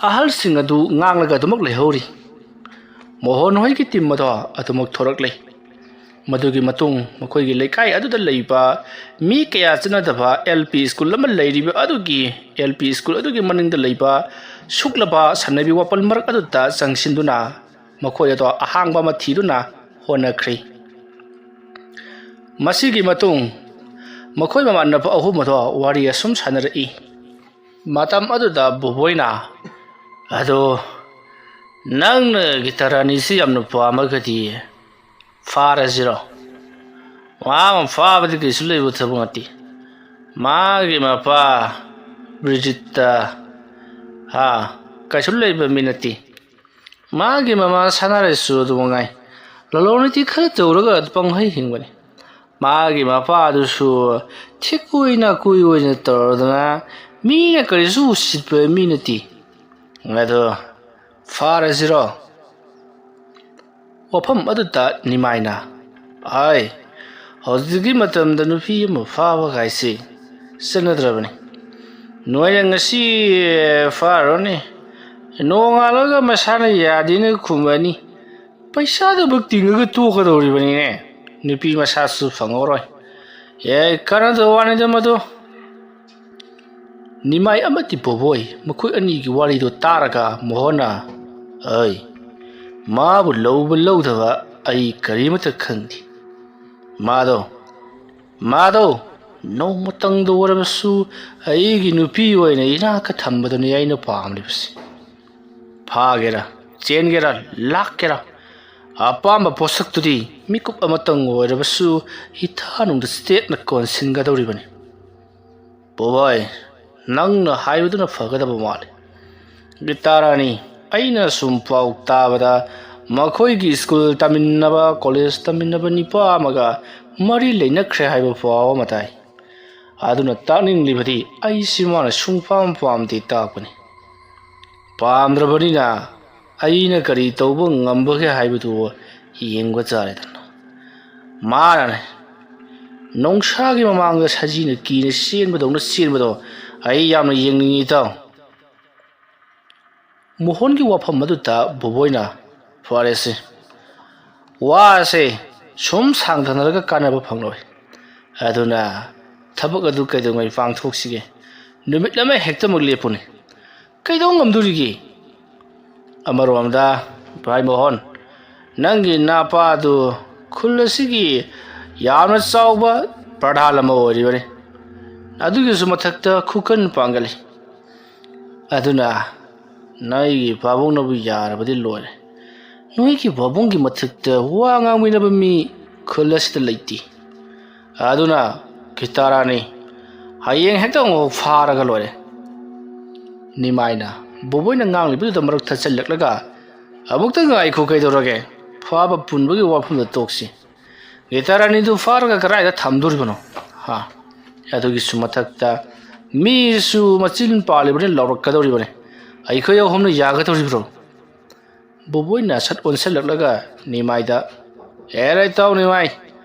ꯑꯍꯜꯁꯤꯡ ꯑꯗꯨ ꯉꯥꯡꯂꯒ ꯑꯗꯨꯃꯛ ꯂꯩꯍꯧꯔꯤ꯫ ꯃꯣꯍꯟ ꯍꯣꯏꯒꯤ ꯇꯤꯝ ꯑꯗꯣ ꯑꯗꯨꯃꯛ ꯊꯣꯔꯛꯂꯦ꯫ ꯃꯗꯨꯒꯤ ꯃꯇꯨꯡ ꯃꯈꯣꯏꯒꯤ ꯂꯩꯀꯥꯏ ꯑꯗꯨꯗ ꯂꯩꯕ ꯃꯤ ꯀꯌꯥ ꯆꯠꯅꯗꯕ ꯑꯦꯜ ꯄꯤ ꯁ꯭ꯀꯨꯜ ꯑꯃ ꯂꯩꯔꯤꯕ ꯑꯗꯨꯒꯤ, ꯑꯦꯜ ꯄꯤ ꯁ꯭ꯀꯨꯜ ꯑꯗꯨꯒꯤ ꯃꯅꯤꯡꯗ ꯂꯩꯕ ꯁꯨꯛꯂꯕ ꯁꯥꯟꯅꯕꯤ ꯋꯥꯄꯜ ꯃꯔꯛ ꯑꯗꯨꯗ ꯆꯪꯁꯤꯟꯗꯨꯅ ꯃꯈꯣꯏ ꯑꯗꯣ ꯑꯍꯥꯡꯕ ꯑꯃ ꯊꯤꯗꯨꯅ ꯍꯣꯠꯅꯈ꯭ꯔꯦ꯫ ꯃꯁꯤꯒꯤ ꯃꯇꯨꯡ ꯃꯈꯣꯏ ꯃꯃꯥꯟꯅꯕ ꯑꯍꯨꯝ ꯑꯗꯣ ꯋꯥꯔꯤ ꯑꯁꯨꯝ ꯁꯥꯟꯅꯔꯛꯏ꯫ ꯃꯇꯝ ꯑꯗꯨꯗ ꯕꯣꯕꯣꯏꯅ, "ꯑꯗꯣ ꯅꯪꯅ ꯒꯤꯇꯥꯔꯥꯅꯤꯁꯤ ꯌꯥꯝꯅ ꯄꯥꯝꯃꯒꯗꯤ ꯐꯥꯔꯁꯤꯔꯣ? ꯃꯥ ꯑꯃ ꯐꯥꯕꯗꯤ ꯀꯩꯁꯨ ꯂꯩꯕ ꯊꯕꯛ ꯅꯠꯇꯦ꯫ ꯃꯥꯒꯤ ꯃꯄꯥ ꯕ꯭ꯔꯤꯖꯤꯠꯇ, ꯍꯥ, ꯀꯩꯁꯨ ꯂꯩꯕ ꯃꯤ ꯅꯠꯇꯦ꯫ ꯃꯥꯒꯤ ꯃꯃꯥ ꯁꯅꯥꯔꯩꯁꯨ ꯑꯗꯨ ꯃꯉꯥꯏ꯫ ꯂꯂꯣꯟ ꯏꯇꯤꯛ ꯈꯔ ꯇꯧꯔꯒ ꯄꯪꯍꯩ ꯍꯤꯡꯕꯅꯤ꯫ ꯃꯥꯒꯤ ꯃꯄꯥꯗꯨꯁꯨ ꯊꯤꯛ ꯑꯣꯏꯅ ꯀꯨꯏ ꯑꯣꯏꯅ ꯇꯧꯔꯗꯅ ꯃꯤꯅ ꯀꯔꯤꯁꯨ ꯎꯁꯤꯠꯄ ꯃꯤ ꯅꯠꯇꯦ꯫ ꯑꯗꯣ ꯐꯥꯔꯁꯤꯔꯣ?" ꯋꯥꯐꯝ ꯑꯗꯨꯗ ꯅꯤꯃꯥꯏꯅ, "ꯑꯥꯏ, ꯍꯧꯖꯤꯛꯀꯤ ꯃꯇꯝꯗ ꯅꯨꯄꯤ ꯑꯃ ꯐꯥꯕ ꯀꯥꯏꯁꯤ ꯆꯠꯅꯗ꯭ꯔꯕꯅꯤ꯫ ꯅꯣꯏꯅ ꯉꯁꯤ ꯐꯥꯔꯨꯔꯅꯤ, ꯅꯣꯡꯉꯥꯜꯂꯒ ꯃꯁꯥꯅ ꯌꯥꯗꯦꯅ ꯈꯨꯝꯃꯅꯤ꯫ ꯄꯩꯁꯥꯗꯨꯕꯨ ꯇꯤꯡꯉꯒ ꯇꯣꯛꯀꯗꯧꯔꯤꯕꯅꯤꯅꯦ꯫ ꯅꯨꯄꯤ ꯃꯁꯥꯁꯨ ꯐꯪꯍꯧꯔꯣꯏ꯫ ꯑꯦ, ꯀꯥꯟꯅꯗꯕ ꯋꯥꯅꯤꯗ ꯃꯗꯨ꯫" ꯅꯤꯃꯥꯏ ꯑꯃꯗꯤ ꯕꯣꯕꯣꯏ ꯃꯈꯣꯏ ꯑꯅꯤꯒꯤ ꯋꯥꯔꯤꯗꯨ ꯇꯥꯔꯒ ꯃꯣꯍꯟꯅ, "ꯑꯩ, ꯃꯥꯕꯨ ꯂꯧꯕ ꯂꯧꯗꯕ ꯑꯩ ꯀꯔꯤꯃꯠꯇ ꯈꯪꯗꯦ꯫ ꯃꯥꯗꯣ, ꯃꯥꯗꯣ ꯅꯣꯡꯃꯇꯪꯗ ꯑꯣꯏꯔꯕꯁꯨ ꯑꯩꯒꯤ ꯅꯨꯄꯤ ꯑꯣꯏꯅ ꯏꯅꯥꯛꯇ ꯊꯝꯕꯗꯨꯅꯤ ꯑꯩꯅ ꯄꯥꯝꯂꯤꯕꯁꯤ꯫ ꯐꯥꯒꯦꯔꯥ, ꯆꯦꯟꯒꯦꯔꯥ, ꯂꯥꯛꯀꯦꯔꯥ, ꯑꯄꯥꯝꯕ ꯄꯣꯠꯁꯛꯇꯨꯗꯤ ꯃꯤꯀꯨꯞ ꯑꯃꯇꯪ ꯑꯣꯏꯔꯕꯁꯨ ꯏꯊꯥꯅꯨꯡꯗ ꯆꯦꯠꯅ ꯀꯣꯟꯁꯤꯟꯒꯗꯧꯔꯤꯕꯅꯤ꯫ ꯕꯣꯕꯣꯏ, ꯅꯪꯅ ꯍꯥꯏꯕꯗꯨꯅ ꯐꯒꯗꯕ ꯃꯥꯜꯂꯤ꯫ ꯒꯤꯇꯥꯔꯥꯅꯤ, ꯑꯩꯅ ꯁꯨꯝ ꯄꯥꯎ ꯇꯥꯕꯗ ꯃꯈꯣꯏꯒꯤ ꯁ꯭ꯀꯨꯜ ꯇꯝꯃꯤꯟꯅꯕ, ꯀꯣꯂꯦꯖ ꯇꯝꯃꯤꯟꯅꯕ ꯅꯤꯄꯥ ꯑꯃꯒ ꯃꯔꯤ ꯂꯩꯅꯈ꯭ꯔꯦ ꯍꯥꯏꯕ ꯄꯥꯎ ꯑꯃ ꯇꯥꯏ꯫ ꯑꯗꯨꯅ ꯇꯥꯛꯅꯤꯡꯂꯤꯕꯗꯤ ꯑꯩꯁꯤ ꯃꯥꯅ ꯁꯨꯡꯄꯥꯝ ꯄꯥꯝꯗꯦ ꯇꯥꯛꯄꯅꯤ꯫ ꯄꯥꯝꯗ꯭ꯔꯕꯅꯤꯅ ꯑꯩꯅ ꯀꯔꯤ ꯇꯧꯕ ꯉꯝꯕꯒꯦ ꯍꯥꯏꯕꯗꯨ ꯌꯦꯡꯕ ꯇꯥꯔꯦꯗꯅ꯫ ꯃꯥꯅꯅꯦ ꯅꯣꯡꯁꯥꯒꯤ ꯃꯃꯥꯡꯗ ꯁꯖꯤꯅ ꯀꯤꯅ ꯆꯦꯟꯕꯗꯧꯅ ꯆꯦꯟꯕꯗꯣ ꯑꯩ ꯌꯥꯝꯅ ꯌꯦꯡꯅꯤꯡꯉꯤ, ꯏꯇꯥꯎ꯫ ꯃꯣꯍꯣꯟꯒꯤ ꯋꯥꯐꯝ ꯑꯗꯨꯗ ꯕꯣꯕꯣꯏꯅ, "ꯐꯔꯦꯁꯦ, ꯋꯥꯁꯦ ꯁꯨꯝ ꯁꯥꯡꯊꯅꯔꯒ ꯀꯥꯟꯅꯕ ꯐꯪꯂꯣꯏ꯫ ꯑꯗꯨꯅ ꯊꯕꯛ ꯑꯗꯨ ꯀꯩꯗꯧꯉꯩ ꯄꯥꯡꯊꯣꯛꯁꯤꯒꯦ? ꯅꯨꯃꯤꯠ ꯑꯃ ꯍꯦꯛꯇꯃꯛ ꯂꯦꯞꯄꯨꯅꯦ꯫ ꯀꯩꯗꯧ ꯉꯝꯗꯣꯔꯤꯒꯦ? ꯑꯃꯔꯣꯝꯗ, ꯚꯥꯏ ꯃꯣꯍꯣꯟ, ꯅꯪꯒꯤ ꯅꯥꯄꯥꯗꯨ ꯈꯨꯜ ꯑꯁꯤꯒꯤ ꯌꯥꯝꯅ ꯆꯥꯎꯕ ꯄ꯭ꯔꯙꯥꯟ ꯑꯃ ꯑꯣꯏꯔꯤꯕꯅꯤ꯫ ꯑꯗꯨꯒꯤꯁꯨ ꯃꯊꯛꯇ ꯈꯨꯀꯟ ꯄꯥꯡꯒꯜꯂꯤ꯫ ꯑꯗꯨꯅ ꯅꯣꯏꯒꯤ ꯄꯥꯕꯨꯡꯅꯕꯨ ꯌꯥꯔꯕꯗꯤ ꯂꯣꯏꯔꯦ꯫ ꯅꯣꯏꯒꯤ ꯄꯥꯕꯨꯡꯒꯤ ꯃꯊꯛꯇ ꯋꯥ ꯉꯥꯡꯃꯤꯟꯅꯕ ꯃꯤ ꯈꯨꯜ ꯑꯁꯤꯗ ꯂꯩꯇꯦ꯫ ꯑꯗꯨꯅ ꯒꯤꯇꯥꯔꯥꯅꯤ, ꯍꯌꯦꯡ ꯍꯦꯛꯇ ꯑꯃꯨꯛ ꯐꯥꯔꯒ ꯂꯣꯏꯔꯦ꯫" ꯅꯤꯃꯥꯏꯅ ꯕꯣꯕꯣꯏꯅ ꯉꯥꯡꯂꯤꯕꯗꯨꯗ ꯃꯔꯛ ꯊꯠꯆꯜꯂꯛꯂꯒ, "ꯑꯃꯨꯛꯇ ꯉꯥꯏꯈꯣ, ꯀꯩꯗꯧꯔꯒꯦ? ꯐꯥꯕ ꯄꯨꯟꯕꯒꯤ ꯋꯥꯐꯝꯗ ꯇꯣꯛꯁꯤ꯫ ꯒꯤꯇꯥꯔꯥꯅꯤꯗꯨ ꯐꯥꯔꯒ ꯀꯗꯥꯏꯗ ꯊꯝꯗꯣꯔꯤꯕꯅꯣ? ꯍꯥ? ꯑꯗꯨꯒꯤꯁꯨ ꯃꯊꯛꯇ ꯃꯤꯁꯨ ꯃꯆꯤꯟ ꯄꯥꯜꯂꯤꯕꯅꯤ, ꯂꯥꯎꯔꯛꯀꯗꯧꯔꯤꯕꯅꯤ꯫ ꯑꯩꯈꯣꯏ ꯑꯍꯨꯝꯅ ꯌꯥꯒꯗꯧꯔꯤꯕ꯭ꯔꯣ?" ꯕꯣꯕꯣꯏꯅ ꯁꯠ ꯑꯣꯟꯁꯤꯜꯂꯛꯂꯒ ꯅꯤꯃꯥꯏꯗ, "ꯑꯦꯔꯥ ꯏꯇꯥꯎ ꯅꯤꯃꯥꯏ,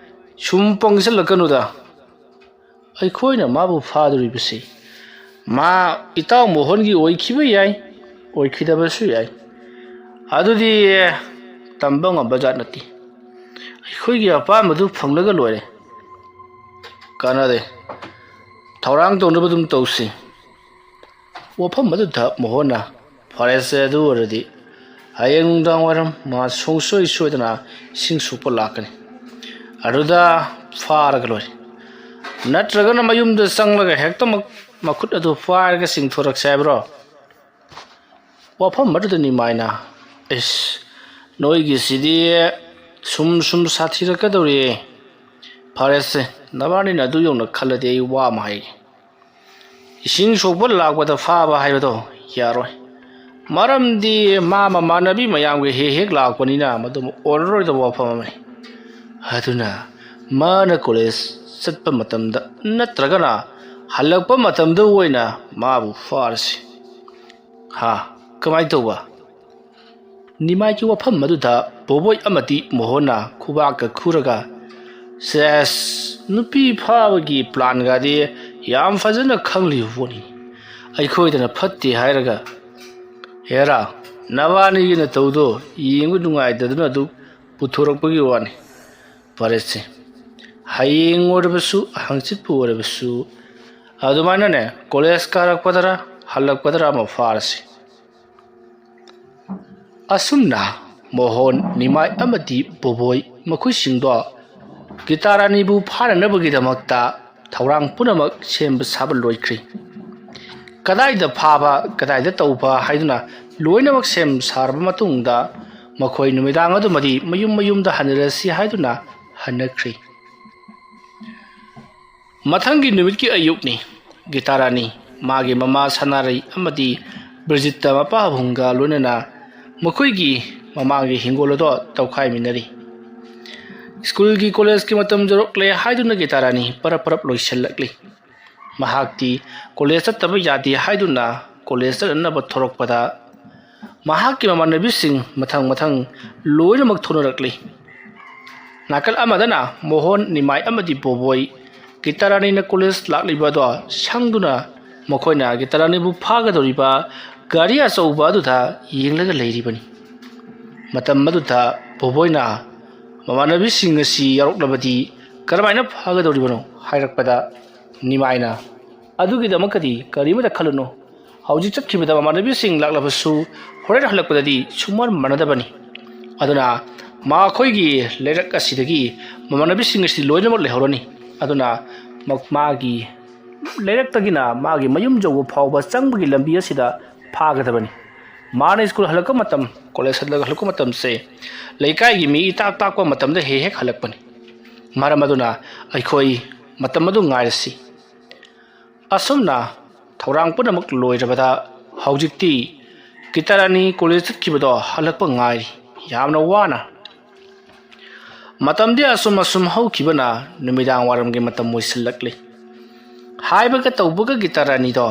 ꯁꯨꯝ ꯄꯪꯁꯤꯜꯂꯛꯀꯅꯨꯗ꯫ ꯑꯩꯈꯣꯏꯅ ꯃꯥꯕꯨ ꯐꯥꯗꯣꯔꯤꯕꯁꯤ ꯃꯥ ꯏꯇꯥꯎ ꯃꯣꯍꯟꯒꯤ ꯑꯣꯏꯈꯤꯕ ꯌꯥꯏ, ꯑꯣꯏꯈꯤꯗꯕꯁꯨ ꯌꯥꯏ꯫ ꯑꯗꯨꯗꯤ ꯇꯝꯕ ꯉꯝꯕ ꯖꯥꯠ ꯅꯠꯇꯦ꯫ ꯑꯩꯈꯣꯏꯒꯤ ꯑꯄꯥꯝꯕꯗꯨ ꯐꯪꯂꯒ ꯂꯣꯏꯔꯦ꯫ ꯀꯥꯟꯅꯗꯦ꯫ ꯊꯧꯔꯥꯡ ꯇꯧꯅꯕ ꯑꯗꯨꯝ ꯇꯧꯁꯤ꯫" ꯋꯥꯐꯝ ꯑꯗꯨꯗ ꯃꯣꯍꯟꯅ, "ꯐꯔꯦꯁꯦ, ꯑꯗꯨ ꯑꯣꯏꯔꯗꯤ ꯍꯌꯦꯡ ꯅꯨꯡꯗꯥꯡ ꯋꯥꯏꯔꯝ ꯃꯥ ꯁꯨꯡꯁꯣꯏ ꯁꯣꯏꯗꯅ ꯏꯁꯤꯡ ꯁꯣꯛꯄ ꯂꯥꯛꯀꯅꯤ꯫ ꯑꯗꯨꯗ ꯐꯥꯔꯒ ꯂꯣꯏꯔꯦ꯫ ꯅꯠꯇ꯭ꯔꯒꯅ ꯃꯌꯨꯝꯗ ꯆꯪꯂꯒ ꯍꯦꯛꯇꯃꯛ ꯃꯈꯨꯠ ꯑꯗꯨ ꯄꯥꯏꯔꯒ ꯆꯤꯡꯊꯣꯔꯛꯁꯦ ꯍꯥꯏꯕ꯭ꯔꯣ?" ꯋꯥꯐꯝ ꯑꯗꯨꯗ ꯅꯤꯃꯥꯏꯅ, "ꯏꯁ, ꯅꯣꯏꯒꯤꯁꯤꯗꯤ ꯁꯨꯝ ꯁꯨꯝ ꯁꯥꯊꯤꯔꯛꯀꯗꯧꯔꯤꯌꯦ꯫ ꯐꯔꯦꯁꯦ, ꯅꯕꯥꯅꯤꯅ ꯑꯗꯨ ꯌꯧꯅ ꯈꯜꯂꯗꯤ ꯑꯩ ꯋꯥ ꯑꯃ ꯍꯥꯏꯒꯦ꯫ ꯏꯁꯤꯡ ꯁꯣꯛꯄ ꯂꯥꯛꯄꯗ ꯐꯥꯕ ꯍꯥꯏꯕꯗꯣ ꯌꯥꯔꯣꯏ꯫ ꯃꯔꯝꯗꯤ ꯃꯥ ꯃꯃꯥꯟꯅꯕꯤ ꯃꯌꯥꯝꯒ ꯍꯦꯛ ꯍꯦꯛ ꯂꯥꯛꯄꯅꯤꯅ ꯃꯗꯨ ꯑꯣꯏꯔꯔꯣꯏꯗꯕ ꯋꯥꯐꯝ ꯑꯃꯅꯤ꯫ ꯑꯗꯨꯅ ꯃꯥꯅ ꯀꯣꯂꯦꯖ ꯆꯠꯄ ꯃꯇꯝꯗ ꯅꯠꯇ꯭ꯔꯒꯅ ꯍꯜꯂꯛꯄ ꯃꯇꯝꯗ ꯑꯣꯏꯅ ꯃꯥꯕꯨ ꯐꯥꯔꯁꯤ꯫ ꯍꯥ, ꯀꯃꯥꯏꯅ ꯇꯧꯕ?" ꯅꯤꯃꯥꯏꯒꯤ ꯋꯥꯐꯝ ꯑꯗꯨꯗ ꯕꯣꯕꯣꯏ ꯑꯃꯗꯤ ꯃꯣꯍꯣꯟꯅ ꯈꯨꯕꯥꯛꯀ ꯈꯨꯔꯒ, ꯁꯦꯁ, ꯅꯨꯄꯤ ꯐꯥꯕꯒꯤ ꯄ꯭ꯂꯥꯟꯒꯗꯤ ꯌꯥꯝ ꯐꯖꯅ ꯈꯪꯂꯤꯕ ꯄꯣꯠꯅꯤ꯫ ꯑꯩꯈꯣꯏꯗꯅ ꯐꯠꯇꯦ ꯍꯥꯏꯔꯒ, ꯍꯦꯔꯥ, ꯅꯕꯥꯅꯤꯒꯤ ꯅꯇꯧꯗꯣ ꯌꯦꯡꯕ ꯅꯨꯡꯉꯥꯏꯇꯗꯅ ꯑꯗꯨ ꯄꯨꯊꯣꯔꯛꯄꯒꯤ ꯋꯥꯅꯤ꯫ ꯐꯔꯦꯁꯦ, ꯍꯌꯦꯡ ꯑꯣꯏꯔꯕꯁꯨ ꯍꯪꯆꯤꯠꯄꯨ ꯑꯣꯏꯔꯕꯁꯨ ꯑꯗꯨꯃꯥꯏꯅꯅꯦ, ꯀꯣꯂꯦꯖ ꯀꯥꯔꯛꯄꯗꯔ ꯍꯜꯂꯛꯄꯗꯔ ꯑꯃ ꯐꯥꯔꯁꯤ꯫ ꯑꯁꯨꯝꯅ ꯃꯣꯍꯣꯟ, ꯅꯤꯃꯥꯏ ꯑꯃꯗꯤ ꯕꯣꯕꯣꯏ ꯃꯈꯣꯏꯁꯤꯡꯗꯣ ꯒꯤꯇꯥꯔꯥꯅꯤꯕꯨ ꯐꯥꯅꯅꯕꯒꯤꯗꯃꯛꯇ ꯊꯧꯔꯥꯡ ꯄꯨꯝꯅꯃꯛ ꯁꯦꯝꯕ ꯁꯥꯕ ꯂꯣꯏꯈ꯭ꯔꯦ꯫ ꯀꯗꯥꯏꯗ ꯐꯥꯕ, ꯀꯗꯥꯏꯗ ꯇꯧꯕ ꯍꯥꯏꯗꯨꯅ ꯂꯣꯏꯅꯃꯛ ꯁꯦꯝ ꯁꯥꯔꯕ ꯃꯇꯨꯡꯗ ꯃꯈꯣꯏ ꯅꯨꯃꯤꯗꯥꯡ ꯑꯗꯨꯃꯗꯤ ꯃꯌꯨꯝ ꯃꯌꯨꯝꯗ ꯍꯟꯅꯔꯁꯤ ꯍꯥꯏꯗꯨꯅ ꯍꯟꯅꯈ꯭ꯔꯦ꯫ ꯃꯊꯪꯒꯤ ꯅꯨꯃꯤꯠꯀꯤ ꯑꯌꯨꯛꯅꯤ꯫ ꯒꯤꯇꯥꯔꯥꯅꯤ, ꯃꯥꯒꯤ ꯃꯃꯥ ꯁꯅꯥꯔꯩ ꯑꯃꯗꯤ ꯕ꯭ꯔꯤꯖꯤꯠꯇ ꯃꯄꯥ ꯑꯍꯨꯝꯒ ꯂꯣꯏꯅꯅ ꯃꯈꯣꯏꯒꯤ ꯃꯃꯥꯡꯒꯤ ꯍꯤꯡꯒꯣꯜ ꯑꯗꯣ ꯇꯧꯈꯥꯏꯃꯤꯟꯅꯔꯤ꯫ ꯁ꯭ꯀꯨꯜꯒꯤ ꯀꯣꯂꯦꯖꯀꯤ ꯃꯇꯝ ꯌꯧꯔꯛꯂꯦ ꯍꯥꯏꯗꯨꯅ ꯒꯤꯇꯥꯔꯥꯅꯤ ꯄꯔꯞ ꯄꯔꯞ ꯂꯣꯏꯁꯤꯜꯂꯛꯂꯤ꯫ ꯃꯍꯥꯛꯇꯤ ꯀꯣꯂꯦꯖ ꯆꯠꯇꯕ ꯌꯥꯗꯦ ꯍꯥꯏꯗꯨꯅ ꯀꯣꯂꯦꯖ ꯆꯠꯅꯅꯕ ꯊꯣꯔꯛꯄꯗ ꯃꯍꯥꯛꯀꯤ ꯃꯃꯥꯟꯅꯕꯤꯁꯤꯡ ꯃꯊꯪ ꯃꯊꯪ ꯂꯣꯏꯅꯃꯛ ꯊꯣꯛꯅꯔꯛꯂꯤ꯫ ꯅꯥꯀꯜ ꯑꯃꯗꯅ ꯃꯣꯍꯣꯟ, ꯅꯤꯃꯥꯏ ꯑꯃꯗꯤ ꯕꯣꯕꯣꯏ ꯒꯤꯇꯥꯔꯥꯅꯤꯅ ꯀꯣꯂꯦꯖ ꯂꯥꯛꯂꯤꯕ ꯑꯗꯣ ꯁꯪꯗꯨꯅ ꯃꯈꯣꯏꯅ ꯒꯤꯇꯥꯔꯥꯅꯤꯕꯨ ꯐꯥꯒꯗꯧꯔꯤꯕ ꯒꯥꯔꯤ ꯑꯆꯧꯕ ꯑꯗꯨꯗ ꯌꯦꯡꯂꯒ ꯂꯩꯔꯤꯕꯅꯤ꯫ ꯃꯇꯝ ꯑꯗꯨꯗ ꯕꯣꯕꯣꯏꯅ ꯃꯃꯥꯟꯅꯕꯤꯁꯤꯡ ꯑꯁꯤ ꯌꯥꯎꯔꯛꯂꯕꯗꯤ ꯀꯔꯝꯍꯥꯏꯅ ꯐꯥꯒꯗꯧꯔꯤꯕꯅꯣ ꯍꯥꯏꯔꯛꯄꯗ, ꯅꯤꯃꯥꯏꯅ, "ꯑꯗꯨꯒꯤꯗꯃꯛꯇꯗꯤ ꯀꯔꯤꯃꯇ ꯈꯜꯂꯨꯅꯨ꯫ ꯍꯧꯖꯤꯛ ꯆꯠꯈꯤꯕꯗ ꯃꯃꯥꯟꯅꯕꯤꯁꯤꯡ ꯂꯥꯛꯂꯕꯁꯨ ꯍꯣꯔꯦꯟ ꯍꯜꯂꯛꯄꯗꯗꯤ ꯁꯨꯡꯃꯥꯟ ꯃꯥꯟꯅꯗꯕꯅꯤ꯫ ꯑꯗꯨꯅ ꯃꯈꯣꯏꯒꯤ ꯂꯩꯔꯛ ꯑꯁꯤꯗꯒꯤ ꯃꯃꯥꯟꯅꯕꯤꯁꯤꯡ ꯑꯁꯤ ꯂꯣꯏꯅꯃꯛ ꯂꯩꯍꯧꯔꯅꯤ꯫ ꯑꯗꯨꯅ ꯃ-, ꯃꯥꯒꯤ ꯂꯩꯔꯛꯇꯒꯤꯅ ꯃꯥꯒꯤ ꯃꯌꯨꯝ ꯌꯧꯕ ꯐꯥꯎꯕ ꯆꯪꯕꯒꯤ ꯂꯝꯕꯤ ꯑꯁꯤꯗ ꯐꯥꯒꯗꯕꯅꯤ꯫ ꯃꯥꯅ ꯁ꯭ꯀꯨꯜ ꯍꯜꯂꯛꯄ ꯃꯇꯝ, ꯀꯣꯂꯦꯖ ꯍꯜꯂꯛ-, ꯍꯜꯂꯛꯄ ꯃꯇꯝꯁꯦ ꯂꯩꯀꯥꯏꯒꯤ ꯃꯤ ꯏꯇꯥꯛ ꯇꯥꯛꯄ ꯃꯇꯝꯗ ꯍꯦꯛ ꯍꯦꯛ ꯍꯜꯂꯛꯄꯅꯤ꯫ ꯃꯔꯝ ꯑꯗꯨꯅ ꯑꯩꯈꯣꯏ ꯃꯇꯝ ꯑꯗꯨ ꯉꯥꯏꯔꯁꯤ꯫" ꯑꯁꯨꯝꯅ ꯊꯧꯔꯥꯡ ꯄꯨꯝꯅꯃꯛ ꯂꯣꯏꯔꯕꯗ ꯍꯧꯖꯤꯛꯇꯤ ꯒꯤꯇꯥꯔꯥꯅꯤ ꯀꯣꯂꯦꯖ ꯆꯠꯈꯤꯕꯗꯣ ꯍꯜꯂꯛꯄ ꯉꯥꯏꯔꯤ, ꯌꯥꯝꯅ ꯋꯥꯅ꯫ ꯃꯇꯝꯗꯤ ꯑꯁꯨꯝ ꯑꯁꯨꯝ ꯍꯧꯈꯤꯕꯅ ꯅꯨꯃꯤꯗꯥꯡ ꯋꯥꯏꯔꯝꯒꯤ ꯃꯇꯝ ꯑꯣꯏꯁꯤꯜꯂꯛꯂꯤ꯫ ꯍꯥꯏꯕꯒ ꯇꯧꯕꯒ ꯒꯤꯇꯥꯔꯥꯅꯤꯗꯣ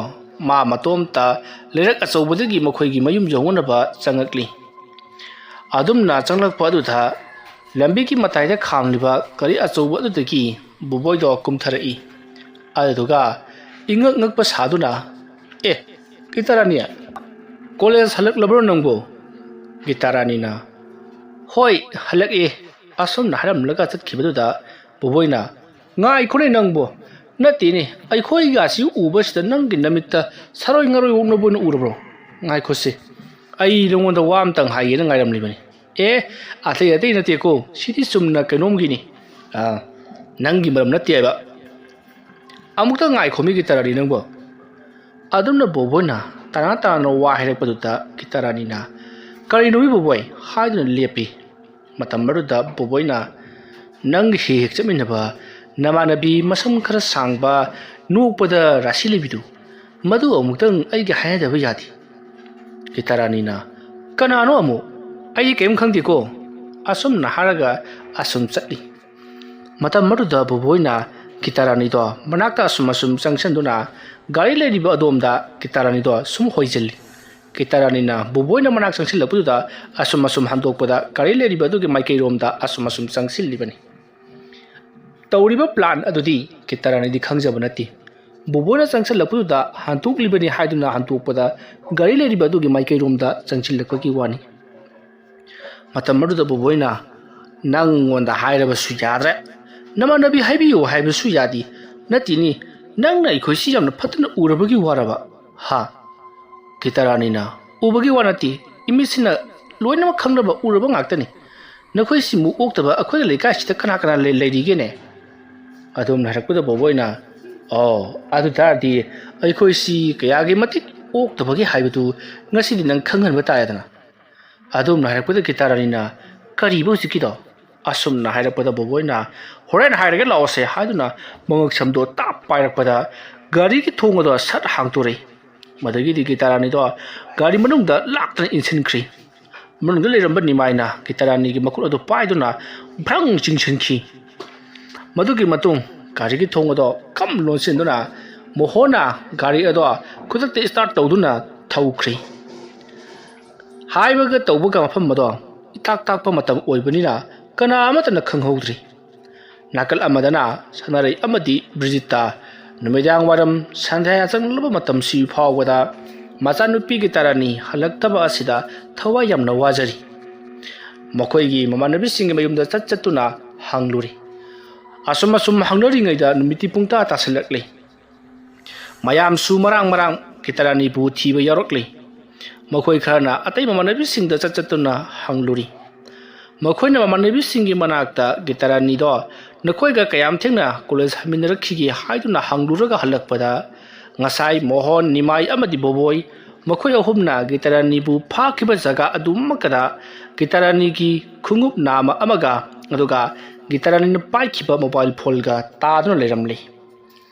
ꯃꯥ ꯃꯇꯣꯝꯇ ꯂꯩꯔꯛ ꯑꯆꯧꯕꯗꯒꯤ ꯃꯈꯣꯏꯒꯤ ꯃꯌꯨꯝ ꯌꯧꯅꯅꯕ ꯆꯪꯉꯛꯂꯤ꯫ ꯑꯗꯨꯝꯅ ꯆꯪꯂꯛꯄ ꯑꯗꯨꯗ ꯂꯝꯕꯤꯒꯤ ꯃꯇꯥꯏꯗ ꯈꯥꯝꯂꯤꯕ ꯒꯥꯔꯤ ꯑꯆꯧꯕ ꯑꯗꯨꯗꯒꯤ ꯕꯣꯕꯣꯏꯗꯣ ꯀꯨꯝꯊꯔꯛꯏ꯫ ꯑꯗꯨꯗꯨꯒ ꯏꯉꯛ ꯉꯛꯄ ꯁꯥꯗꯨꯅ, "ꯑꯦ, ꯒꯤꯇꯥꯔꯥꯅꯤ, ꯀꯣꯂꯦꯖ ꯍꯜꯂꯛꯂꯕ꯭ꯔꯣ ꯅꯪꯕꯨ?" ꯒꯤꯇꯥꯔꯥꯅꯤꯅ, "ꯍꯣꯏ, ꯍꯜꯂꯛꯑꯦ," ꯑꯁꯨꯝꯅ ꯍꯥꯏꯔꯝꯂꯒ ꯆꯠꯈꯤꯕꯗꯨꯗ ꯕꯣꯕꯣꯏꯅ, "ꯉꯥꯏꯈꯣꯅꯦ ꯅꯪꯕꯨ, ꯅꯠꯇꯦꯅꯦ, ꯑꯩꯈꯣꯏꯒꯥꯁꯤ ꯎꯕꯁꯤꯗ ꯅꯪꯒꯤ ꯅꯃꯤꯠꯇ ꯁꯥꯔꯣꯏ ꯉꯥꯔꯣꯏ ꯑꯣꯛꯅꯕ ꯑꯣꯏꯅ ꯎꯔꯕ꯭ꯔꯣ? ꯉꯥꯏꯈꯣꯁꯦ, ꯑꯩ ꯅꯉꯣꯟꯗ ꯋꯥ ꯑꯝꯇꯪ ꯍꯥꯏꯒꯦꯅ ꯉꯥꯏꯔꯝꯂꯤꯕꯅꯤ꯫ ꯑꯦ, ꯑꯇꯩ ꯑꯇꯩ ꯅꯠꯇꯦꯀꯣ, ꯁꯤꯗꯤ ꯆꯨꯝꯅ ꯀꯩꯅꯣꯝꯒꯤꯅꯤ꯫ ꯑꯥ, ꯅꯪꯒꯤ ꯃꯔꯝ ꯅꯠꯇꯦ ꯍꯥꯏꯕ꯫ ꯑꯃꯨꯛꯇ ꯉꯥꯏꯈꯣꯃꯤ ꯒꯤꯇꯥꯔꯥꯅꯤ ꯅꯪꯕꯣ꯫" ꯑꯗꯨꯝꯅ ꯕꯣꯕꯣꯏꯅ ꯇꯔꯥ ꯇꯔꯥꯅ ꯋꯥ ꯍꯥꯏꯔꯛꯄꯗꯨꯗ ꯒꯤꯇꯥꯔꯥꯅꯤꯅ, "ꯀꯔꯤꯅꯣꯃꯤ ꯕꯣꯕꯣꯏ?" ꯍꯥꯏꯗꯨꯅ ꯂꯦꯞꯄꯤ꯫ ꯃꯇꯝ ꯑꯗꯨꯗ ꯕꯣꯕꯣꯏꯅ, "ꯅꯪꯒ ꯍꯦꯛ ꯍꯦꯛ ꯆꯠꯃꯤꯟꯅꯕ ꯅꯃꯥꯟꯅꯕꯤ ꯃꯁꯝ ꯈꯔ ꯁꯥꯡꯕ, ꯅꯣꯛꯄꯗ ꯔꯥꯁꯤ ꯂꯩꯕꯤꯗꯨ, ꯃꯗꯨ ꯑꯃꯨꯛꯇꯪ ꯑꯩꯒ ꯍꯥꯏꯅꯗꯕ ꯌꯥꯗꯦ꯫" ꯒꯤꯇꯥꯔꯥꯅꯤꯅ, "ꯀꯅꯥꯅꯣ ꯑꯃꯨꯛ? ꯑꯩꯗꯤ ꯀꯔꯤꯝ ꯈꯪꯗꯦꯀꯣ꯫" ꯑꯁꯨꯝꯅ ꯍꯥꯏꯔꯒ ꯑꯁꯨꯝ ꯆꯠꯂꯤ꯫ ꯃꯇꯝ ꯑꯗꯨꯗ ꯕꯣꯕꯣꯏꯅ ꯒꯤꯇꯥꯔꯥꯅꯤꯗꯣ ꯃꯅꯥꯛꯇ ꯑꯁꯨꯝ ꯑꯁꯨꯝ ꯆꯪꯁꯤꯟꯗꯨꯅ ꯒꯥꯔꯤ ꯂꯩꯔꯤꯕ ꯑꯗꯣꯝꯗ ꯒꯤꯇꯥꯔꯥꯅꯤꯗꯣ ꯁꯨꯝ ꯍꯣꯏꯖꯤꯜꯂꯤ꯫ ꯒꯤꯇꯥꯔꯥꯅꯤꯅ ꯕꯣꯕꯣꯏꯅ ꯃꯅꯥꯛ ꯆꯪꯁꯤꯜꯂꯛꯄꯗꯨꯗ ꯑꯁꯨꯝ ꯑꯁꯨꯝ ꯍꯟꯗꯣꯛꯄꯗ ꯒꯥꯔꯤ ꯂꯩꯔꯤꯕ ꯑꯗꯨꯒꯤ ꯃꯥꯏꯀꯩꯔꯣꯝꯗ ꯑꯁꯨꯝ ꯑꯁꯨꯝ ꯆꯪꯁꯤꯜꯂꯤꯕꯅꯤ꯫ ꯇꯧꯔꯤꯕ plan ꯑꯗꯨꯗꯤ ꯒꯤꯇꯥꯔꯥꯅꯤꯗꯤ ꯈꯪꯖꯕ ꯅꯠꯇꯦ꯫ ꯕꯣꯕꯣꯏꯅ ꯆꯪꯁꯤꯜꯂꯛꯄꯗꯨꯗ ꯍꯟꯗꯣꯛꯂꯤꯕꯅꯤ ꯍꯥꯏꯗꯨꯅ ꯍꯟꯗꯣꯛꯄꯗ ꯒꯥꯔꯤ ꯂꯩꯔꯤꯕ ꯑꯗꯨꯒꯤ ꯃꯥꯏꯀꯩꯔꯣꯝꯗ ꯆꯪꯁꯤꯜꯂꯛꯄꯒꯤ ꯋꯥꯅꯤ꯫ ꯃꯇꯝ ꯑꯗꯨꯗ ꯕꯣꯕꯣꯏꯅ, "ꯅꯪꯉꯣꯟꯗ ꯍꯥꯏꯔꯕꯁꯨ ꯌꯥꯗ꯭ꯔꯦ, ꯅꯃꯥꯟꯅꯕꯤ ꯍꯥꯏꯕꯤꯌꯨ ꯍꯥꯏꯕꯁꯨ ꯌꯥꯗꯦ꯫ ꯅꯠꯇꯦꯅꯤ, ꯅꯪꯅ ꯑꯩꯈꯣꯏꯁꯤ ꯌꯥꯝꯅ ꯐꯠꯇꯅ ꯎꯔꯕꯒꯤ ꯋꯥꯔꯕ?" ꯍꯥ? ꯒꯤꯇꯥꯔꯥꯅꯤꯅ, "ꯎꯕꯒꯤ ꯋꯥ ꯅꯠꯇꯦ, ꯏꯃꯤꯠꯁꯤꯅ ꯂꯣꯏꯅꯃꯛ ꯈꯪꯅꯕ ꯎꯔꯕ ꯉꯥꯛꯇꯅꯤ꯫ ꯅꯈꯣꯏꯁꯤꯃꯨꯛ ꯑꯣꯛꯇꯕ ꯑꯩꯈꯣꯏꯒꯤ ꯂꯩꯀꯥꯏꯁꯤꯗ ꯀꯅꯥ ꯀꯅꯥ ꯂꯩ-, ꯂꯩꯔꯤꯒꯦꯅꯦ?" ꯑꯗꯨꯝꯅ ꯍꯥꯏꯔꯛꯄꯗ ꯕꯣꯕꯣꯏꯅ, "ꯑꯣ, ꯑꯗꯨ ꯇꯥꯔꯗꯤ ꯑꯩꯈꯣꯏꯁꯤ ꯀꯌꯥꯒꯤ ꯃꯇꯤꯛ ꯑꯣꯛꯇꯕꯒꯦ ꯍꯥꯏꯕꯗꯨ ꯉꯁꯤꯗꯤ ꯅꯪ ꯈꯪꯍꯟꯕ ꯇꯥꯔꯦꯗꯅ꯫" ꯑꯗꯨꯝꯅ ꯍꯥꯏꯔꯛꯄꯗ ꯒꯤꯇꯥꯔꯥꯅꯤꯅ, "ꯀꯔꯤꯕ ꯍꯧꯖꯤꯛꯀꯤꯗꯣ?" ꯑꯁꯨꯝꯅ ꯍꯥꯏꯔꯛꯄꯗ ꯕꯣꯕꯣꯏꯅ, "ꯍꯣꯔꯦꯟ ꯍꯥꯏꯔꯒꯦ ꯂꯥꯛꯑꯣꯁꯦ" ꯍꯥꯏꯗꯨꯅ ꯃꯉꯛ ꯁꯝꯗꯣ ꯇꯥꯞ ꯄꯥꯏꯔꯛꯄꯗ ꯒꯥꯔꯤꯒꯤ ꯊꯣꯡ ꯑꯗꯣ ꯁꯠ ꯍꯥꯡꯇꯣꯔꯛꯏ꯫ ꯃꯗꯨꯗꯒꯤꯗꯤ ꯒꯤꯇꯥꯔꯥꯅꯤꯗꯣ ꯒꯥꯔꯤ ꯃꯅꯨꯡꯗ ꯂꯥꯛꯇꯅ ꯏꯟꯁꯤꯟꯈ꯭ꯔꯤ꯫ ꯃꯅꯨꯡꯗ ꯂꯩꯔꯝꯕ ꯅꯤꯃꯥꯏꯅ ꯒꯤꯇꯥꯔꯥꯅꯤꯒꯤ ꯃꯈꯨꯠ ꯑꯗꯨ ꯄꯥꯏꯗꯨꯅ ꯐ꯭ꯔꯪ ꯆꯤꯡꯁꯤꯟꯈꯤ꯫ ꯃꯗꯨꯒꯤ ꯃꯇꯨꯡ ꯒꯥꯔꯤꯒꯤ ꯊꯣꯡ ꯑꯗꯣ ꯀꯝ ꯂꯣꯟꯁꯤꯟꯗꯨꯅ ꯃꯣꯍꯣꯟꯅ ꯒꯥꯔꯤ ꯑꯗꯣ ꯈꯨꯗꯛꯇ start ꯇꯧꯗꯨꯅ ꯊꯧꯈ꯭ꯔꯤ꯫ ꯍꯥꯏꯕꯒ ꯇꯧꯕꯒ ꯃꯐꯝ ꯑꯗꯣ ꯏꯇꯥꯛ ꯇꯥꯛꯄ ꯃꯇꯝ ꯑꯣꯏꯕꯅꯤꯅ ꯀꯅꯥ ꯑꯃꯠꯇꯅ ꯈꯪꯍꯧꯗ꯭ꯔꯤ꯫ ꯅꯥꯀꯜ ꯑꯃꯗꯅ ꯁꯥꯟꯅꯔꯩ ꯑꯃꯗꯤ ꯕ꯭ꯔꯤꯖꯤꯠꯇ ꯅꯨꯃꯤꯗꯥꯡ ꯋꯥꯏꯔꯝ ꯁꯟꯙ꯭ꯌꯥ ꯆꯪꯂꯕ ꯃꯇꯝꯁꯤ ꯐꯥꯎꯕꯗ ꯃꯆꯥꯅꯨꯄꯤ ꯒꯤꯇꯥꯔꯥꯅꯤ ꯍꯜꯂꯛꯇꯕ ꯑꯁꯤꯗ ꯊꯋꯥꯏ ꯌꯥꯝꯅ ꯋꯥꯖꯔꯤ꯫ ꯃꯈꯣꯏꯒꯤ ꯃꯃꯥꯟꯅꯕꯤꯁꯤꯡꯒꯤ ꯃꯌꯨꯝꯗ ꯆꯠ ꯆꯠꯇꯨꯅ ꯍꯪꯂꯨꯔꯤ꯫ ꯑꯁꯨꯝ ꯑꯁꯨꯝ ꯍꯪꯅꯔꯤꯉꯩꯗ ꯅꯨꯃꯤꯠꯇꯤ ꯄꯨꯡꯇꯥ ꯇꯥꯁꯤꯜꯂꯛꯂꯤ꯫ ꯃꯌꯥꯝꯁꯨ ꯃꯔꯥꯡ ꯃꯔꯥꯡ ꯒꯤꯇꯥꯔꯥꯅꯤꯕꯨ ꯊꯤꯕ ꯌꯥꯎꯔꯛꯂꯤ꯫ ꯃꯈꯣꯏ ꯈꯔꯅ ꯑꯇꯩ ꯃꯃꯥꯟꯅꯕꯤꯁꯤꯡꯗ ꯆꯠ ꯆꯠꯇꯨꯅ ꯍꯪꯂꯨꯔꯤ꯫ ꯃꯈꯣꯏꯅ ꯃꯃꯥꯟꯅꯕꯤꯁꯤꯡꯒꯤ ꯃꯅꯥꯛꯇ ꯒꯤꯇꯥꯔꯥꯅꯤꯗꯣ ꯅꯈꯣꯏꯒ ꯀꯌꯥꯝ ꯊꯦꯡꯅ ꯀꯣꯂꯦꯖ ꯍꯟꯃꯤꯟꯅꯔꯛꯈꯤꯒꯦ ꯍꯥꯏꯗꯨꯅ ꯍꯪꯂꯨꯔꯒ ꯍꯜꯂꯛꯄꯗ, ꯉꯁꯥꯏ ꯃꯣꯍꯣꯟ, ꯅꯤꯃꯥꯏ ꯑꯃꯗꯤ ꯕꯣꯕꯣꯏ, ꯃꯈꯣꯏ ꯑꯍꯨꯝꯅ ꯒꯤꯇꯥꯔꯥꯅꯤꯕꯨ ꯐꯥꯈꯤꯕ ꯖꯒꯥ ꯑꯗꯨꯃꯛꯇꯗ ꯒꯤꯇꯥꯔꯥꯅꯤꯒꯤ ꯈꯣꯡꯎꯞ ꯅꯥꯝꯃ ꯑꯃꯒ, ꯑꯗꯨꯒ ꯒꯤꯇꯥꯔꯥꯅꯤꯅ ꯄꯥꯏꯈꯤꯕ ꯃꯣꯕꯥꯏꯜ ꯐꯣꯟꯒ ꯇꯥꯗꯨꯅ ꯂꯩꯔꯝꯂꯤ꯫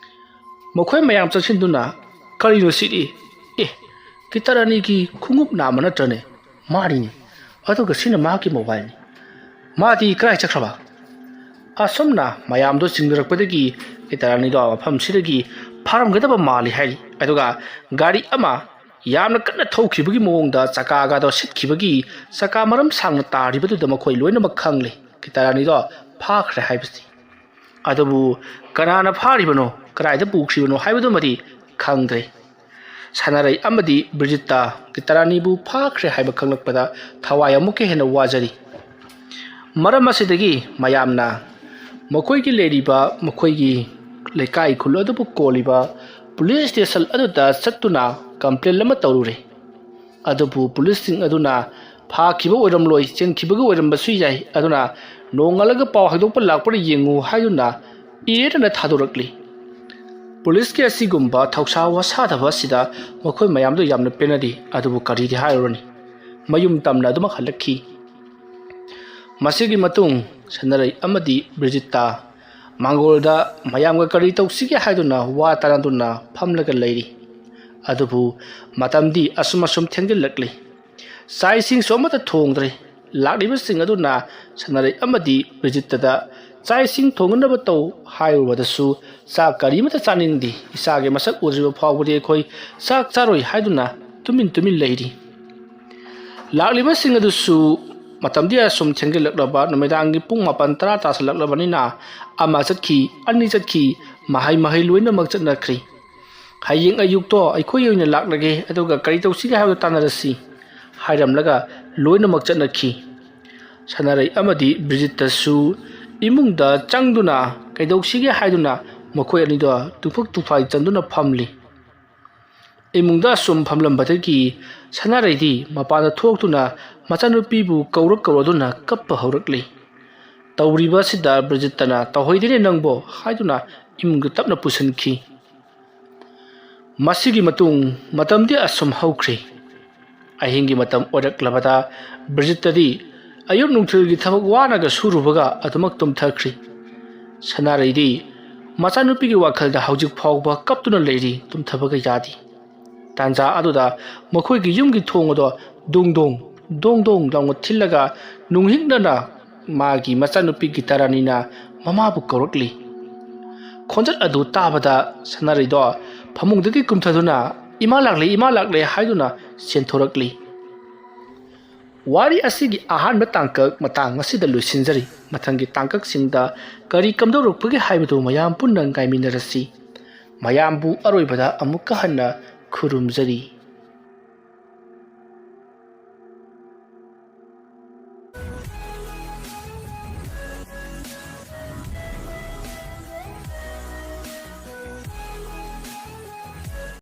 ꯃꯈꯣꯏ ꯃꯌꯥꯝ ꯆꯪꯁꯤꯟꯗꯨꯅ, "ꯀꯔꯤꯅꯣ ꯁꯤꯗꯤ? ꯑꯦ, ꯒꯤꯇꯥꯔꯥꯅꯤꯒꯤ ꯈꯣꯡꯎꯞ ꯅꯥꯝꯃ ꯅꯠꯇ꯭ꯔꯅꯦ? ꯃꯥꯅꯤꯅꯦ꯫ ꯑꯗꯨꯒ ꯁꯤꯅ ꯃꯍꯥꯛꯀꯤ ꯃꯣꯕꯥꯏꯜꯅꯤ꯫ ꯃꯥꯗꯤ ꯀꯗꯥꯏ ꯆꯠꯈ꯭ꯔꯕ?" ꯑꯁꯨꯝꯅ ꯃꯌꯥꯝꯗꯣ ꯆꯤꯡꯅꯔꯛꯄꯗꯒꯤ ꯒꯤꯇꯥꯔꯥꯅꯤꯗꯣ ꯃꯐꯝꯁꯤꯗꯒꯤ ꯐꯥꯔꯝꯒꯗꯕ ꯃꯥꯜꯂꯤ ꯍꯥꯏꯔꯤ꯫ ꯑꯗꯨꯒ ꯒꯥꯔꯤ ꯑꯃ ꯌꯥꯝꯅ ꯀꯟꯅ ꯊꯧꯈꯤꯕꯒꯤ ꯃꯑꯣꯡꯗ ꯆꯀꯥꯒꯗꯣ ꯁꯤꯠꯈꯤꯕꯒꯤ ꯆꯀꯥ ꯃꯔꯝ ꯁꯥꯡꯅ ꯇꯥꯔꯤꯕꯗꯨꯗ ꯃꯈꯣꯏ ꯂꯣꯏꯅꯃꯛ ꯈꯪꯂꯦ ꯒꯤꯇꯥꯔꯥꯅꯤꯗꯣ ꯐꯥꯈ꯭ꯔꯦ ꯍꯥꯏꯕꯁꯤ꯫ ꯑꯗꯨꯕꯨ ꯀꯅꯥꯅ ꯐꯥꯔꯤꯕꯅꯣ, ꯀꯗꯥꯏꯗ ꯄꯨꯈ꯭ꯔꯤꯕꯅꯣ ꯍꯥꯏꯕꯗꯨꯃꯗꯤ ꯈꯪꯗ꯭ꯔꯦ꯫ ꯁꯥꯟꯅꯔꯩ ꯑꯃꯗꯤ ꯕ꯭ꯔꯤꯖꯤꯠꯇ ꯒꯤꯇꯥꯔꯥꯅꯤꯕꯨ ꯐꯥꯈ꯭ꯔꯦ ꯍꯥꯏꯕ ꯈꯪꯂꯛꯄꯗ ꯊꯋꯥꯏ ꯑꯃꯨꯛꯀ ꯍꯦꯟꯅ ꯋꯥꯖꯔꯤ꯫ ꯃꯔꯝ ꯑꯁꯤꯗꯒꯤ ꯃꯌꯥꯝꯅ ꯃꯈꯣꯏꯒꯤ ꯂꯩꯔꯤꯕ, ꯃꯈꯣꯏꯒꯤ ꯂꯩꯀꯥꯏ ꯈꯨꯜ ꯑꯗꯨꯕꯨ ꯀꯣꯜꯂꯤꯕ ꯄꯨꯂꯤꯁ ꯁ꯭ꯇꯦꯁꯟ ꯑꯗꯨꯗ ꯆꯠꯇꯨꯅ ꯀꯝꯄ꯭ꯂꯦꯟ ꯑꯃ ꯇꯧꯔꯨꯔꯦ꯫ ꯑꯗꯨꯕꯨ ꯄꯨꯂꯤꯁꯁꯤꯡ ꯑꯗꯨꯅ ꯐꯥꯈꯤꯕ ꯑꯣꯏꯔꯝꯂꯣꯏ, ꯆꯦꯟꯈꯤꯕꯒꯤ ꯑꯣꯏꯔꯝꯕꯁꯨ ꯌꯥꯏ, ꯑꯗꯨꯅ ꯅꯣꯡꯉꯥꯜꯂꯒ ꯄꯥꯎ ꯍꯥꯏꯗꯣꯛꯄ ꯂꯥꯛꯄ꯭ꯔꯥ ꯌꯦꯡꯉꯨ ꯍꯥꯏꯗꯨꯅ ꯏꯔꯦꯠ ꯑꯅ ꯊꯥꯗꯣꯔꯛꯂꯤ꯫ ꯄꯨꯂꯤꯁꯀꯤ ꯑꯁꯤꯒꯨꯝꯕ ꯊꯧꯁꯥ ꯋꯥꯁꯥꯗꯕ ꯑꯁꯤꯗ ꯃꯈꯣꯏ ꯃꯌꯥꯝꯗꯨ ꯌꯥꯝꯅ ꯄꯦꯟꯅꯗꯦ, ꯑꯗꯨꯕꯨ ꯀꯔꯤꯗꯤ ꯍꯥꯏꯔꯨꯔꯅꯤ, ꯃꯌꯨꯝ ꯇꯝꯅ ꯑꯗꯨꯃꯛ ꯍꯜꯂꯛꯈꯤ꯫ ꯃꯁꯤꯒꯤ ꯃꯇꯨꯡ ꯁꯥꯟꯅꯔꯩ ꯑꯃꯗꯤ ꯕ꯭ꯔꯤꯖꯤꯠꯇ ꯃꯥꯡꯒꯣꯜꯗ ꯃꯌꯥꯝꯒ ꯀꯔꯤ ꯇꯧꯁꯤꯒꯦ ꯍꯥꯏꯗꯨꯅ ꯋꯥ ꯇꯥꯅꯗꯨꯅ ꯐꯝꯂꯒ ꯂꯩꯔꯤ꯫ ꯑꯗꯨꯕꯨ ꯃꯇꯝꯗꯤ ꯑꯁꯨꯝ ꯑꯁꯨꯝ ꯊꯦꯡꯖꯤꯜꯂꯛꯂꯤ꯫ ꯆꯥꯛ ꯏꯁꯤꯡꯁꯨ ꯑꯃꯠꯇ ꯊꯣꯡꯗ꯭ꯔꯦ꯫ ꯂꯥꯛꯂꯤꯕꯁꯤꯡ ꯑꯗꯨꯅ ꯁꯥꯟꯅꯔꯩ ꯑꯃꯗꯤ ꯕ꯭ꯔꯤꯖꯤꯠꯇꯗ ꯆꯥꯛ ꯏꯁꯤꯡ ꯊꯣꯡꯅꯅꯕ ꯇꯧ ꯍꯥꯏꯔꯨꯕꯗꯁꯨ ꯆꯥꯛ ꯀꯔꯤꯃꯠꯇ ꯆꯥꯅꯤꯡꯗꯦ꯫ "ꯏꯆꯥꯒꯤ ꯃꯁꯛ ꯎꯗ꯭ꯔꯤꯕ ꯐꯥꯎꯕꯗꯤ ꯑꯩꯈꯣꯏ ꯆꯥꯛ ꯆꯥꯔꯣꯏ" ꯍꯥꯏꯗꯨꯅ ꯇꯨꯃꯤꯟ ꯇꯨꯃꯤꯟ ꯂꯩꯔꯤ꯫ ꯂꯥꯛꯂꯤꯕꯁꯤꯡ ꯑꯗꯨꯁꯨ ꯃꯇꯝꯗꯤ ꯑꯁꯨꯝ ꯊꯦꯡꯖꯤꯜꯂꯛꯂꯕ, ꯅꯨꯃꯤꯗꯥꯡꯒꯤ ꯄꯨꯡ ꯃꯥꯄꯟ ꯇꯔꯥ ꯇꯥꯁꯤꯜꯂꯛꯂꯕꯅꯤꯅ ꯑꯃ ꯆꯠꯈꯤ, ꯑꯅꯤ ꯆꯠꯈꯤ, ꯃꯍꯩ ꯃꯍꯩ ꯂꯣꯏꯅꯃꯛ ꯆꯠꯅꯈ꯭ꯔꯤ꯫ "ꯍꯌꯦꯡ ꯑꯌꯨꯛꯇꯣ ꯑꯩꯈꯣꯏ ꯑꯣꯏꯅ ꯂꯥꯛꯂꯒꯦ, ꯑꯗꯨꯒ ꯀꯔꯤ ꯇꯧꯁꯤꯒꯦ ꯍꯥꯏꯕꯗꯨ ꯇꯥꯟꯅꯔꯁꯤ" ꯍꯥꯏꯔꯝꯂꯒ ꯂꯣꯏꯅꯃꯛ ꯆꯠꯅꯈꯤ꯫ ꯁꯅꯥꯔꯩ ꯑꯃꯗꯤ ꯕ꯭ꯔꯤꯖꯤꯠꯇꯁꯨ ꯏꯃꯨꯡꯗ ꯆꯪꯗꯨꯅ ꯀꯩꯗꯧꯁꯤꯒꯦ ꯍꯥꯏꯗꯨꯅ ꯃꯈꯣꯏ ꯑꯅꯤꯗꯣ ꯇꯨꯐꯛ ꯇꯨꯐꯥꯏ ꯆꯟꯗꯨꯅ ꯐꯝꯂꯤ꯫ ꯏꯃꯨꯡꯗ ꯑꯁꯨꯝ ꯐꯝꯂꯝꯕꯗꯒꯤ ꯁꯅꯥꯔꯩꯗꯤ ꯃꯄꯥꯟꯗ ꯊꯣꯛꯇꯨꯅ ꯃꯆꯥꯅꯨꯄꯤꯕꯨ ꯀꯧꯔ ꯀꯧꯔꯗꯨꯅ ꯀꯞꯄ ꯍꯧꯔꯛꯂꯤ꯫ ꯇꯧꯔꯤꯕ ꯑꯁꯤꯗ ꯕ꯭ꯔꯤꯖꯤꯠꯇꯅ "ꯇꯧꯍꯩꯗꯦꯅꯦ ꯅꯪꯕꯣ" ꯍꯥꯏꯗꯨꯅ ꯏꯃꯨꯡꯗ ꯇꯞꯅ ꯄꯨꯁꯤꯟꯈꯤ꯫ ꯃꯁꯤꯒꯤ ꯃꯇꯨꯡ ꯃꯇꯝꯗꯤ ꯑꯁꯨꯝ ꯍꯧꯈ꯭ꯔꯤ꯫ ꯑꯍꯤꯡꯒꯤ ꯃꯇꯝ ꯑꯣꯏꯔꯛꯂꯕꯗ ꯕ꯭ꯔꯤꯖꯤꯠꯇꯗꯤ ꯑꯌꯨꯛ ꯅꯨꯡꯊꯤꯜꯒꯤ ꯊꯕꯛ ꯋꯥꯅꯒ ꯁꯨꯔꯨꯕꯒ ꯑꯗꯨꯃꯛ ꯇꯨꯝꯊꯈ꯭ꯔꯤ꯫ ꯁꯅꯥꯔꯩꯗꯤ ꯃꯆꯥꯅꯨꯄꯤꯒꯤ ꯋꯥꯈꯜꯗ ꯍꯧꯖꯤꯛ ꯐꯥꯎꯕ ꯀꯞꯇꯨꯅ ꯂꯩꯔꯤ, ꯇꯨꯝꯊꯕꯒ ꯌꯥꯗꯦ꯫ ꯇꯥꯟꯖꯥ ꯑꯗꯨꯗ ꯃꯈꯣꯏꯒꯤ ꯌꯨꯝꯒꯤ ꯊꯣꯡ ꯑꯗꯣ ꯗꯣꯡ ꯗꯣꯡ, ꯗꯣꯡ ꯗꯣꯡ ꯂꯥꯎꯅ ꯊꯤꯜꯂꯒ ꯅꯨꯡꯍꯤꯛꯅꯅ ꯃꯥꯒꯤ ꯃꯆꯥꯅꯨꯄꯤ ꯒꯤꯇꯥꯔꯥꯅꯤꯅ ꯃꯃꯥꯕꯨ ꯀꯧꯔꯛꯂꯤ꯫ ꯈꯣꯟꯖꯦꯜ ꯑꯗꯨ ꯇꯥꯕꯗ ꯁꯅꯥꯔꯩꯗꯣ ꯐꯃꯨꯡꯗꯒꯤ ꯀꯨꯝꯊꯗꯨꯅ, "ꯏꯃꯥ ꯂꯥꯛꯂꯦ, ꯏꯃꯥ ꯂꯥꯛꯂꯦ" ꯍꯥꯏꯗꯨꯅ ꯆꯦꯟꯊꯣꯔꯛꯂꯤ꯫ ꯋꯥꯔꯤ ꯑꯁꯤꯒꯤ ꯑꯍꯥꯟꯕ ꯇꯥꯡꯀꯛ ꯃꯇꯥꯡ ꯑꯁꯤꯗ ꯂꯣꯏꯁꯤꯟꯖꯔꯤ꯫ ꯃꯊꯪꯒꯤ ꯇꯥꯡꯀꯛꯁꯤꯡꯗ ꯀꯔꯤ ꯀꯝꯗꯧꯔꯛꯄꯒꯦ ꯍꯥꯏꯕꯗꯨ ꯃꯌꯥꯝ ꯄꯨꯟꯅ ꯉꯥꯏꯃꯤꯟꯅꯔꯁꯤ꯫ ꯃꯌꯥꯝꯕꯨ ꯑꯔꯣꯏꯕꯗ ꯑꯃꯨꯛꯀ ꯍꯟꯅ ꯈꯨꯔꯨꯝꯖꯔꯤ꯫